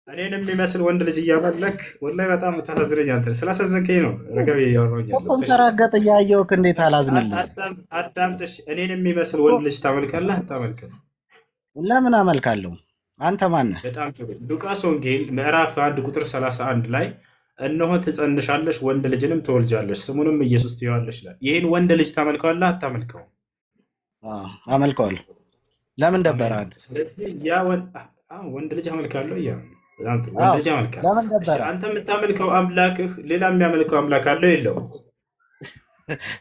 እኔን የሚመስል ወንድ ልጅ እያመለክ ወላሂ በጣም ታሳዝነኝ። አንተ ስላሳዘንከኝ ነው ረገብ እያወራሁኝ ያለሁት። እሺ ስትንፈራገጥ እያየሁህ እንዴት አላዝንልህም? አዳምጥ። እሺ እኔን የሚመስል ወንድ ልጅ ታመልካለህ አታመልክም? ለምን አመልካለሁ? አንተ ማነህ? በጣም ጥሩ። ሉቃስ ወንጌል ምዕራፍ 1 ቁጥር 31 ላይ እነሆ ትጸንሻለሽ፣ ወንድ ልጅንም ትወልጃለሽ፣ ስሙንም ኢየሱስ ትይዋለሽ ይላል። ይህን ወንድ ልጅ ታመልከዋለህ አታመልከውም? አዎ፣ አመልከዋለሁ። ለምን ደበረ አሜን። አንተ? ስለዚህ ያ ወንድ ልጅ አመልካለሁ እያለ ነው። በጣም ጥሩ። ወንድ አዎ፣ ልጅ አመልካለሁ። ለምን እሺ፣ ደበረ? አንተ የምታመልከው አምላክህ ሌላ የሚያመልከው አምላክ አለው የለውም?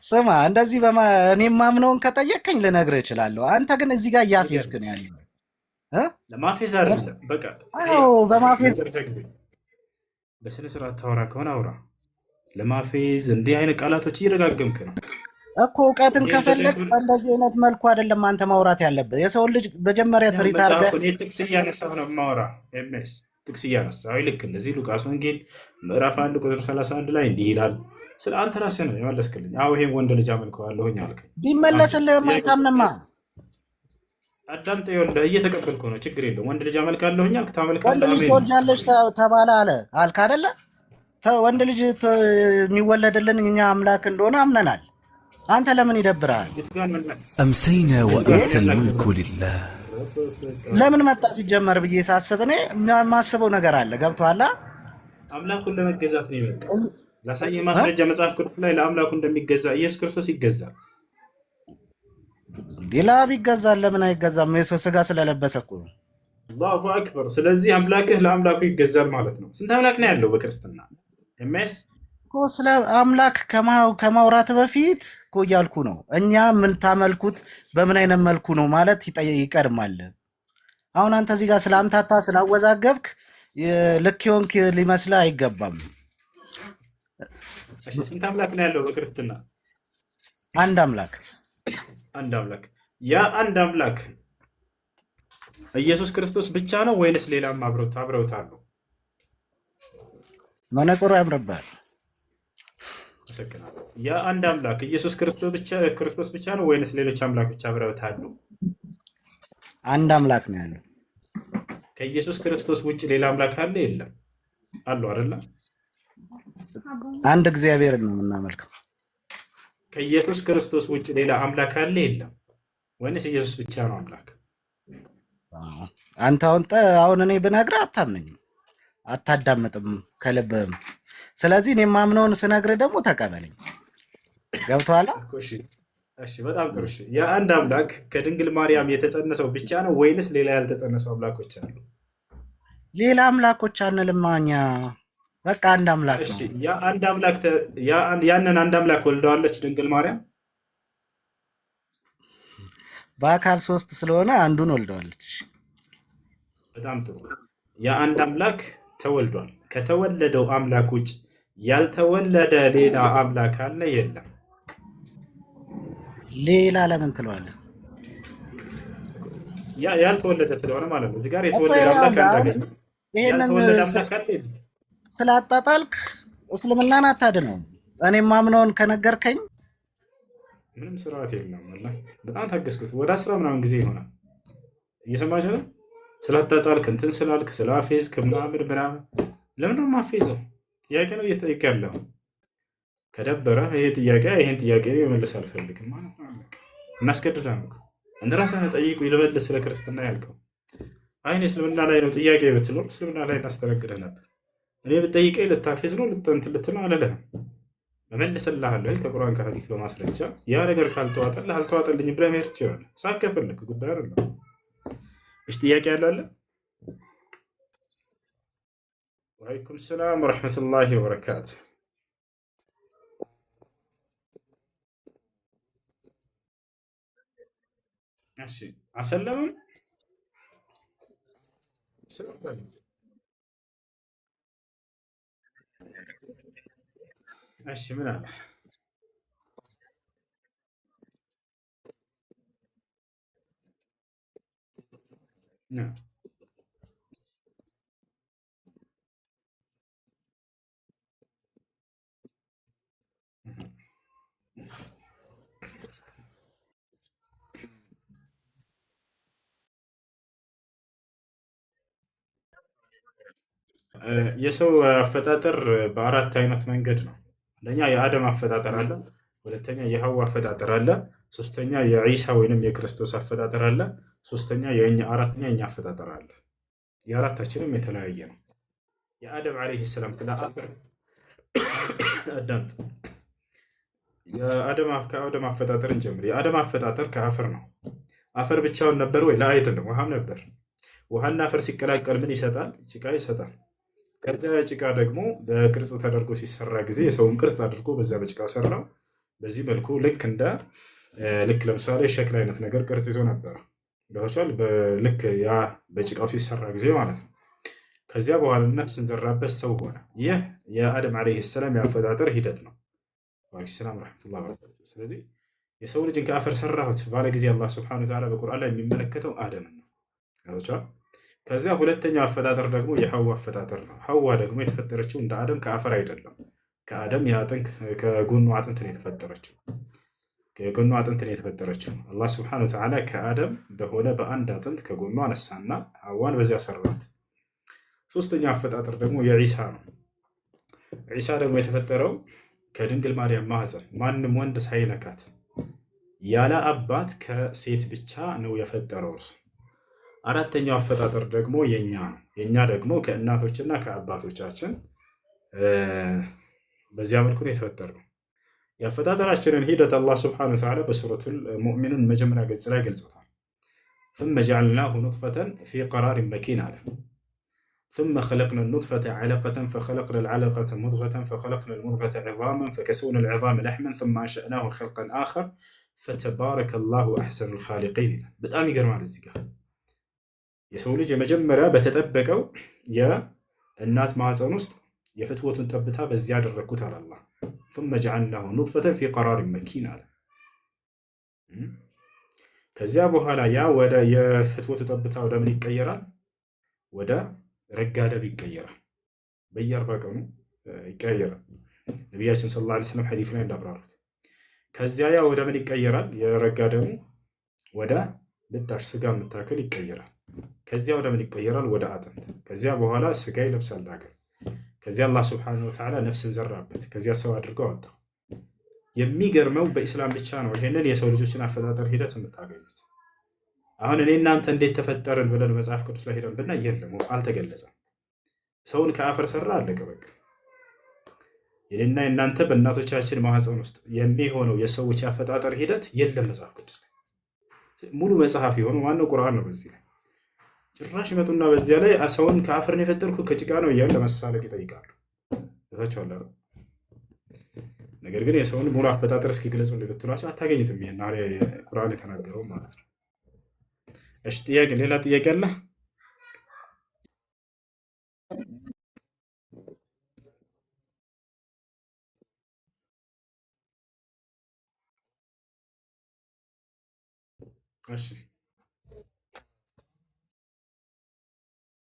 ስማ፣ እንደዚህ እኔ የማምነውን ከጠየቅከኝ ልነግርህ እችላለሁ። አንተ ግን እዚህ ጋር እያፌዝክ ነው ያለው እ? ለማፌዝ አይደለም። በቃ አዎ፣ በማፌዝ መጨረሻ ጊዜ በስነ ስርዓት ታወራ ከሆነ አውራ። ለማፌዝ እንዲህ አይነት ቃላቶች እየደጋገምክ ነው። እኮ እውቀትን እንዲህ ከፈለግ እንደዚህ በእንደዚህ አይነት መልኩ አይደለም አንተ ማውራት ያለብህ። የሰውን ልጅ መጀመሪያ treat አድርገህ መጽሐፉን ጥቅስ እያነሳሁ ነው የማወራ። ኤምኤስ ጥቅስ እያነሳሁ ልክ እንደዚህ ሉቃስ ወንጌል ምዕራፍ 1 ቁጥር 31 ላይ እንዲህ ይላል። ስለ አንተ ራስህ ነው የመለስክልኝ። አዎ ይሄን ወንድ ልጅ አመልከዋለሁኝ አልከኝ። በጣም ጥሩ ቢመለስልህም ጥያቄ አታምንማ። አዳምጠህ፣ ይኸውልህ እየተቀበልኩ ነው፣ ችግር የለውም። ወንድ ልጅ አመልካለሁኝ አልክ፣ ወንድ ታመልካለህ። ልጅ አሜን ነው፣ ትወልጃለሽ ችግር የለውም። ተባለ አለ አልክ አይደለ? ወንድ ልጅ የሚወለድልን እኛ አምላክ እንደሆነ አምነናል። አንተ ለምን ይደብርሃል? የቱ ጋር ነው أمسينا የቱ ጋር ነው وأمسى ያምላክ الملك لله። ለምን መጣ ሲጀመር ብዬ ሳስብ እኔ የማስበው ነገር አለ። ገብቶሃል? አምላኩን ለመገዛት ነው የመጣው። ላሳየህ እ? ማስረጃ መጽሐፍ ቅዱስ ላይ ለአምላኩ እንደሚገዛ ኢየሱስ ክርስቶስ ይገዛል። እንዴ ለአብ ይገዛል። ለምን አይገዛም? የሰው ስጋ ስለለበሰ እኮ ነው። አላሁ አክበር። ስለዚህ አምላክህ ለአምላኩ ይገዛል ማለት ነው። ስንት አምላክ ነው ያለው በክርስትና? ኤምኤስ እኮ ስለ አምላክ ከማውራት በፊት እኮ እያልኩ ነው። እኛ የምንታመልኩት በምን አይነት መልኩ ነው ማለት ይቀድማል። አሁን አንተ እዚህ ጋር ስላምታታ ስላወዛገብክ ልክ የሆንክ ሊመስልህ አይገባም። እሺ፣ ስንት አምላክ ነው ያለው በክርስትና? አንድ አምላክ። አንድ አምላክ። ያ አንድ አምላክ ኢየሱስ ክርስቶስ ብቻ ነው ወይንስ ሌላም አብረውት አሉ? መነጽሩ ያምርብሃል። አመሰግናለሁ። ያ አንድ አምላክ ኢየሱስ ክርስቶስ ብቻ ነው ወይንስ ሌሎች አምላኮች አብረውት አሉ? አንድ አምላክ ነው ያለው። ከኢየሱስ ክርስቶስ ውጭ ሌላ አምላክ አለ? የለም? አሉ አይደለ? አንድ እግዚአብሔርን ነው የምናመልከው። ከኢየሱስ ክርስቶስ ውጭ ሌላ አምላክ አለ? የለም? ወይንስ ኢየሱስ ብቻ ነው አምላክ? አዎ። አንተ አሁን አሁን እኔ ብነግርህ አታምነኝም፣ አታዳምጥም ከልብህም። ስለዚህ እኔ የማምነውን ስነግርህ ደግሞ ተቀበለኝ። ገብቶሃል? እኮ እሺ፣ እሺ፣ በጣም ጥሩ። እሺ፣ የአንድ አምላክ ከድንግል ማርያም የተጸነሰው ብቻ ነው ወይንስ ሌላ ያልተጸነሰው አምላኮች አሉ? ሌላ አምላኮች አንልማ እኛ፣ በቃ አንድ አምላክ እሺ፣ ነው። ያ አንድ አምላክ ያንን አንድ አምላክ ወልደዋለች ድንግል ማርያም። በአካል ሶስት ስለሆነ አንዱን ወልደዋለች። በጣም ጥሩ። ያ አንድ አምላክ ተወልዷል። ከተወለደው አምላክ ውጭ ያልተወለደ ሌላ አምላክ አለ? የለም? ሌላ ለምን ትለዋለህ? ያ ያልተወለደ ስለሆነ ማለት ነው። እዚህ ጋር እኮ የተወለደ ይኸውልህ አምላክ አንድ አሁን አገኘ። ይሄንን ያልተወለደ አምላክ አለ? የለም? ስላጣጣልክ እስልምናን አታድነውም። እኔ ማምነውን ከነገርከኝ ምንም ስርዓት የለም። ወላሂ በጣም ታገስኩት። ወደ 10 ምናምን ጊዜ ይሆናል። እየሰማች ነው። ስላጣጣልክ እንትን ስላልክ ስላፌዝክ ምናምን ምናምን። ለምን ነው የማፌዘው? ጥያቄ ነው እየጠየቅ ያለው። ከደበረ ይሄ ጥያቄ ይሄን ጥያቄ መመለስ አልፈልግም ማለት ነው። አለቀ። እናስገድዳ ነው። እንደ ራስህ ጠይቁ ይልመልስ ስለ ክርስትና ያልከው። አይ እኔ እስልምና ላይ ነው ጥያቄ ብትኖር እስልምና ላይ እናስተናግደህ ነበር። እኔ ብጠይቀኝ ልታፌዝ ነው ልትንትን ልትል ነው አልልህም። እመልስልሃለሁ ከቁርአን ከሐዲስ በማስረጃ። ያ ነገር ካልተዋጠልህ አልተዋጠልኝም ብለህ መሄድ ትችላለህ። ሳከፈልክ ጉዳይ አይደለም። እሺ ጥያቄ ያለ አለ? ወአለይኩም ሰላም ወረሕመቱላሂ ወበረካቱ። እሺ አልሰለምም። እሺ ምን አለ? የሰው አፈጣጠር በአራት አይነት መንገድ ነው። አንደኛ የአደም አፈጣጠር አለ። ሁለተኛ የሐዋ አፈጣጠር አለ። ሶስተኛ የዒሳ ወይንም የክርስቶስ አፈጣጠር አለ። ሶስተኛ የኛ አራተኛ የኛ አፈጣጠር አለ። የአራታችንም የተለያየ ነው። የአደም ዓለይሂ ሰላም ስለ አፈር አዳምጥ። ከአደም አፈጣጠር እንጀምር። የአደም አፈጣጠር ከአፈር ነው። አፈር ብቻውን ነበር ወይ? لا አይደለም፣ ውሃም ነበር። ውሃና አፈር ሲቀላቀል ምን ይሰጣል? ጭቃ ይሰጣል። ከዚያ ጭቃ ደግሞ በቅርጽ ተደርጎ ሲሰራ ጊዜ የሰውን ቅርጽ አድርጎ በዚያ በጭቃ ሰራው። በዚህ መልኩ ልክ እንደ ልክ ለምሳሌ ሸክላ አይነት ነገር ቅርጽ ይዞ ነበረ። ገብቶሃል? ልክ ያ በጭቃው ሲሰራ ጊዜ ማለት ነው። ከዚያ በኋላ ነፍስን ዘራበት ሰው ሆነ። ይህ የአደም ዓለይሂ ሰላም የአፈጣጠር ሂደት ነው። ወዓለይኩም ሰላም ወረሕመቱላሂ ወበረካቱህ። ስለዚህ የሰው ልጅን ከአፈር ሰራሁት ባለ ጊዜ አላህ ስብሐነሁ ወተዓላ በቁርአን ላይ የሚመለከተው አደምን ነው። ገብቶሃል? ከዚያ ሁለተኛው አፈጣጠር ደግሞ የሐዋ አፈጣጠር ነው። ሐዋ ደግሞ የተፈጠረችው እንደ አደም ከአፈር አይደለም። ከአደም የአጥንት ከጎኑ አጥንት ነው የተፈጠረችው። ከጎኑ አጥንት ነው የተፈጠረችው። አላህ ስብሐነሁ ወተዓላ ከአደም በሆነ በአንድ አጥንት ከጎኑ አነሳና ሐዋን በዚያ ሰራት። ሶስተኛው አፈጣጠር ደግሞ የዒሳ ነው። ዒሳ ደግሞ የተፈጠረው ከድንግል ማርያም ማህፀን ማንም ወንድ ሳይነካት ያለ አባት ከሴት ብቻ ነው የፈጠረው እርሱ። አራተኛው አፈጣጠር ደግሞ የኛ ነው። የኛ ደግሞ ከእናቶችና ከአባቶቻችን በዚያ መልኩ ነው የተፈጠርነው። የአፈጣጠራችንን ሂደት አላህ ስብሐነሁ ወተዓላ በሱረቱል ሙእሚኑን መጀመሪያ ገጽ ላይ ገልጾታል። ثم جعلناه نطفة في قرار مكين አለ። ثم خلقنا النطفة علقة فخلقنا العلقة مضغة فخلقنا المضغة عظاما فكسونا العظام لحما ثم أنشأناه خلقا آخر فتبارك الله أحسن الخالقين ይላል። በጣም ይገርማል። እዚህ ጋር የሰው ልጅ የመጀመሪያ በተጠበቀው የእናት ማህፀን ውስጥ የፍትወቱን ጠብታ በዚያ አደረግኩት አለ አላህ። ثم جعلناه نطفة في قرار مكين አለ። ከዚያ በኋላ ያ ወደ የፍትወቱ ጠብታ ወደ ምን ይቀየራል? ወደ ረጋ ደም ይቀየራል። በየ40 ቀኑ ይቀየራል። ነቢያችን ሰለላሁ ዐለይሂ ወሰለም ሐዲስ ላይ እንዳብራሩት። ከዚያ ያ ወደ ምን ይቀየራል? የረጋ ደሙ ወደ ልጣሽ ስጋ የምታክል ይቀየራል። ከዚያ ወደ ምን ይቀየራል? ወደ አጥንት። ከዚያ በኋላ ስጋ ይለብሳል ዳግም። ከዚያ አላህ ስብሐነሁ ወተዓላ ነፍስን ዘራበት። ከዚያ ሰው አድርገው አወጣው። የሚገርመው በኢስላም ብቻ ነው ይሄንን የሰው ልጆችን አፈጣጠር ሂደት የምታገኙት። አሁን እኔ እናንተ እንዴት ተፈጠርን ብለን መጽሐፍ ቅዱስ ላይ ሄደን ብናይ የለም፣ አልተገለጸም። ሰውን ከአፈር ሰራ፣ አለቀ በቃ። የኔና የእናንተ በእናቶቻችን ማህፀን ውስጥ የሚሆነው የሰዎች አፈጣጠር ሂደት የለም መጽሐፍ ቅዱስ ላይ። ሙሉ መጽሐፍ የሆነው ማነው? ቁርአን ነው። በዚህ ላይ ጭራሽ ይመጡና በዚያ ላይ ሰውን ከአፈር ነው የፈጠርኩ ከጭቃ ነው እያሉ ለመሳለቅ ይጠይቃሉ። ታቸዋለ። ነገር ግን የሰውን ሙሉ አፈጣጠር እስኪ ግለጹልኝ ብትሏቸው አታገኙትም። ይሄን ቁርአን የተናገረው ማለት ነው። እሺ ጥያቄ፣ ሌላ ጥያቄ አለ? እሺ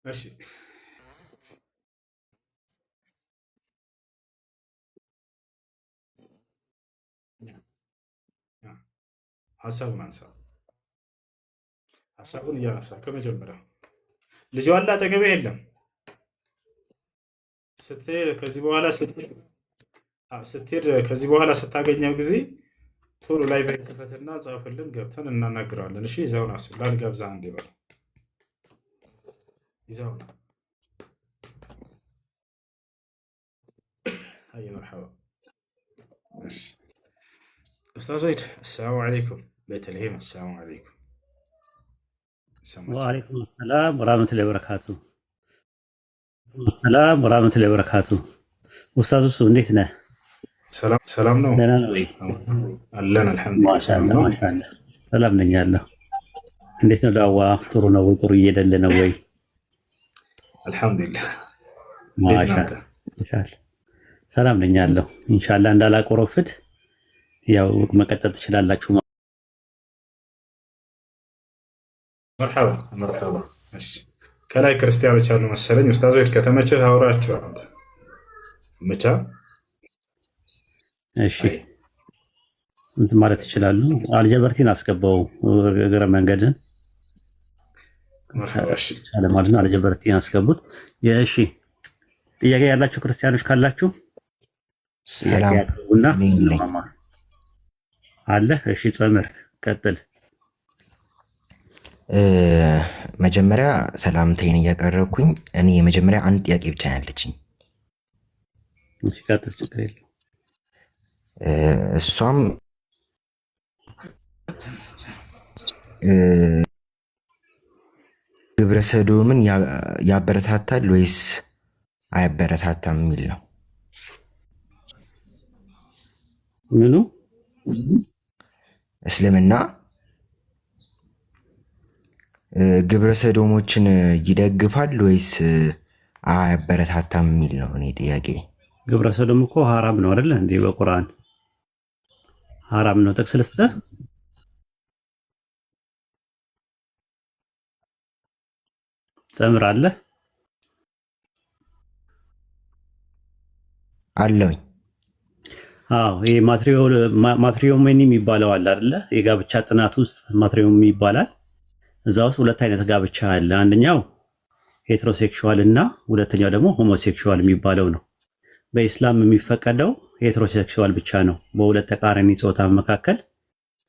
እሺ፣ ሀሳቡን አንሳ። ሀሳቡን እያነሳ ከመጀመሪያ ልጁ አለ አጠገቤ የለም ስትሄድ ከዚህ በኋላ ስትሄድ ከዚህ በኋላ ስታገኘው ጊዜ ቶሎ ላይ ክፈትና ጻፍልን፣ ገብተን እናናግረዋለን። እሺ ይዘውና እሱ ላልጋብዛ አንዴ በለው ይዘውና። አይ መርሐባ። እሺ ኡስታዝ ዘይድ አሰላሙ አለይኩም። ቤተልሔም አሰላሙ አለይኩም። ይሰማችኋል? ወአለይኩም ሰላም ወራህመቱላሂ ወበረካቱ። ሰላም ወራህመቱላሂ ወበረካቱ። ኡስታዝ እሱ እንዴት ነህ? ሰላም ሰላም ነው ደህና ነው ወይ? አለን፣ አልሐምዱሊላህ ሰላም ማሻአላ ነው። ማሻአላ፣ ሰላም ነኝ ያለሁ። እንዴት ነው ዳዋ? ጥሩ ነው ወይ? ጥሩ እየሄደልህ ነው ወይ? አልሐምዱሊላህ። እንዴት ነህ ማሻአላ አንተ? ማሻአላ፣ ሰላም ነኝ ያለሁ። ኢንሻአላህ እንዳላቆረፍድ ያው መቀጠል ትችላላችሁ። መርሐባ መርሐባ። እሺ ከላይ ክርስቲያኖች አሉ መሰለኝ። ኡስታዝ ዘይድ ከተመቸህ አውራቸው አንተ መቻ። እሺ አይ እንትን ማለት ይችላሉ። አልጀበርቲን አስገባው እግረ መንገድን መርሐባ። እሺ ቻለ ማለት ነው። አልጀበርቲን አስገቡት። እሺ ጥያቄ ያላችሁ ክርስቲያኖች ካላችሁ ጥያቄ ሰላም ያቅርቡና እኔ የለኝ። እንማማር። አለ። እሺ ጸምር ቀጥል። መጀመሪያ ሰላምታዬን እያቀረብኩኝ እኔ የመጀመሪያ አንድ ጥያቄ ብቻ ነው ያለችኝ። እሺ ቀጥል፣ ችግር የለም። እሷም ግብረ ሰዶምን ያበረታታል ወይስ አያበረታታም የሚል ነው። ምኑ? እስልምና ግብረ ሰዶሞችን ይደግፋል ወይስ አያበረታታም የሚል ነው እኔ ጥያቄ። ግብረ ሰዶም እኮ ሀራም ነው አይደለ እንዴ? በቁርአን ሀራም ነው። ጥቅስ ልስጥህ? ጸምር አለ? አለውኝ። አዎ፣ ይሄ matrimony የሚባለው አለ አይደለ? የጋብቻ ጥናት ውስጥ matrimony ይባላል። እዛ ውስጥ ሁለት አይነት ጋብቻ አለ። አንደኛው heterosexual እና ሁለተኛው ደግሞ homosexual የሚባለው ነው። በኢስላም የሚፈቀደው heterosexual ብቻ ነው። በሁለት ተቃራኒ ጾታ መካከል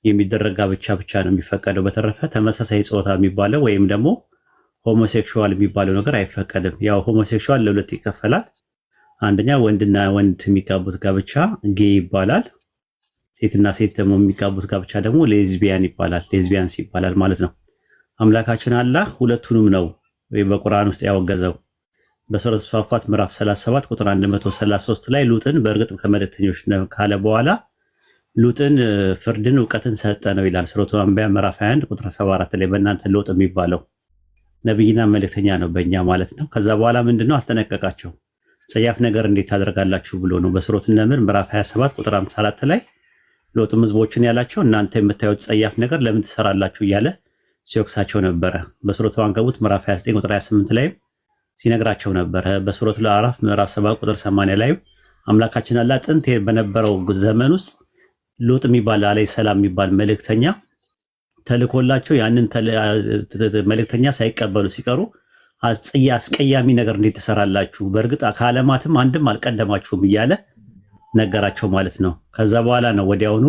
የሚደረግ ጋብቻ ብቻ ነው የሚፈቀደው። በተረፈ ተመሳሳይ ጾታ የሚባለው ወይም ደግሞ homosexual የሚባለው ነገር አይፈቀድም። ያው homosexual ለሁለት ይከፈላል። አንደኛ ወንድና ወንድ የሚጋቡት ጋብቻ gay ይባላል። ሴትና ሴት ደግሞ የሚጋቡት ጋብቻ ደግሞ ሌዝቢያን ይባላል። Lesbians ይባላል ማለት ነው። አምላካችን አላህ ሁለቱንም ነው በቁርአን ውስጥ ያወገዘው። በሱረቱ ሷፋት ምዕራፍ 37 ቁጥር 133 ላይ ሉጥን በእርግጥ ከመልእክተኞች ነው ካለ በኋላ ሉጥን ፍርድን እውቀትን ሰጠ ነው ይላል። ሱረቱ አንቢያ ምዕራፍ 21 ቁጥር 74 ላይ በእናንተ ሎጥ የሚባለው ነብይና መልእክተኛ ነው በእኛ ማለት ነው። ከዛ በኋላ ምንድነው አስጠነቀቃቸው። ጸያፍ ነገር እንዴት ታደርጋላችሁ ብሎ ነው። በሱረቱ ነምል ምዕራፍ 27 ቁጥር 54 ላይ ሎጥም ህዝቦችን ያላቸው እናንተ የምታዩት ጸያፍ ነገር ለምን ትሰራላችሁ እያለ ሲወቅሳቸው ነበረ። በሱረቱ አንከቡት ምዕራፍ 29 ቁጥር 28 ላይም ሲነግራቸው ነበረ። በሱረቱ አዕራፍ ምዕራፍ 7 ቁጥር 80 ላይም አምላካችን አላህ ጥንት በነበረው ዘመን ውስጥ ሎጥ የሚባል አለይሂ ሰላም የሚባል መልእክተኛ ተልኮላቸው ያንን መልእክተኛ ሳይቀበሉ ሲቀሩ አስቀያሚ ነገር እንዴት ትሰራላችሁ? በእርግጥ ከዓለማትም አንድም አልቀደማችሁም እያለ ነገራቸው ማለት ነው። ከዛ በኋላ ነው ወዲያውኑ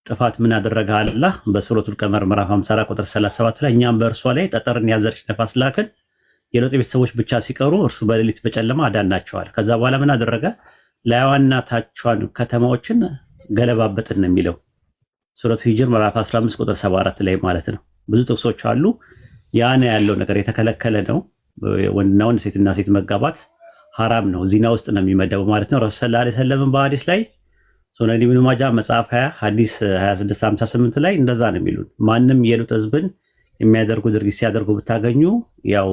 ጥፋት ምን አደረገ አላህ በሱረቱል ቀመር ምዕራፍ 54 ቁጥር 37 ላይ እኛም በእርሷ ላይ ጠጠርን ያዘለች ነፋስ ላክን፣ የሎጥ ቤተሰቦች ብቻ ሲቀሩ እርሱ በሌሊት በጨለማ አዳናቸዋል። ከዛ በኋላ ምን አደረገ? ላይዋና ታቿን ከተማዎችን ገለባበጥን ነው የሚለው ሱረቱ ሂጅር ምዕራፍ 15 ቁጥር 74 ላይ ማለት ነው። ብዙ ጥቅሶች አሉ። ያ ነው ያለው ነገር የተከለከለ ነው። ወንድና ወንድ ሴትና ሴት መጋባት ሐራም ነው፣ ዚና ውስጥ ነው የሚመደበው ማለት ነው። ረሱል ሰለላሁ ዐለይሂ ወሰለም በሐዲስ ላይ ሱነን ኢብኑ ማጃ መጽሐፍ 20 ሐዲስ 2658 ላይ እንደዛ ነው የሚሉን። ማንም የሉጥ ህዝብን የሚያደርጉ ድርጊት ሲያደርጉ ብታገኙ ያው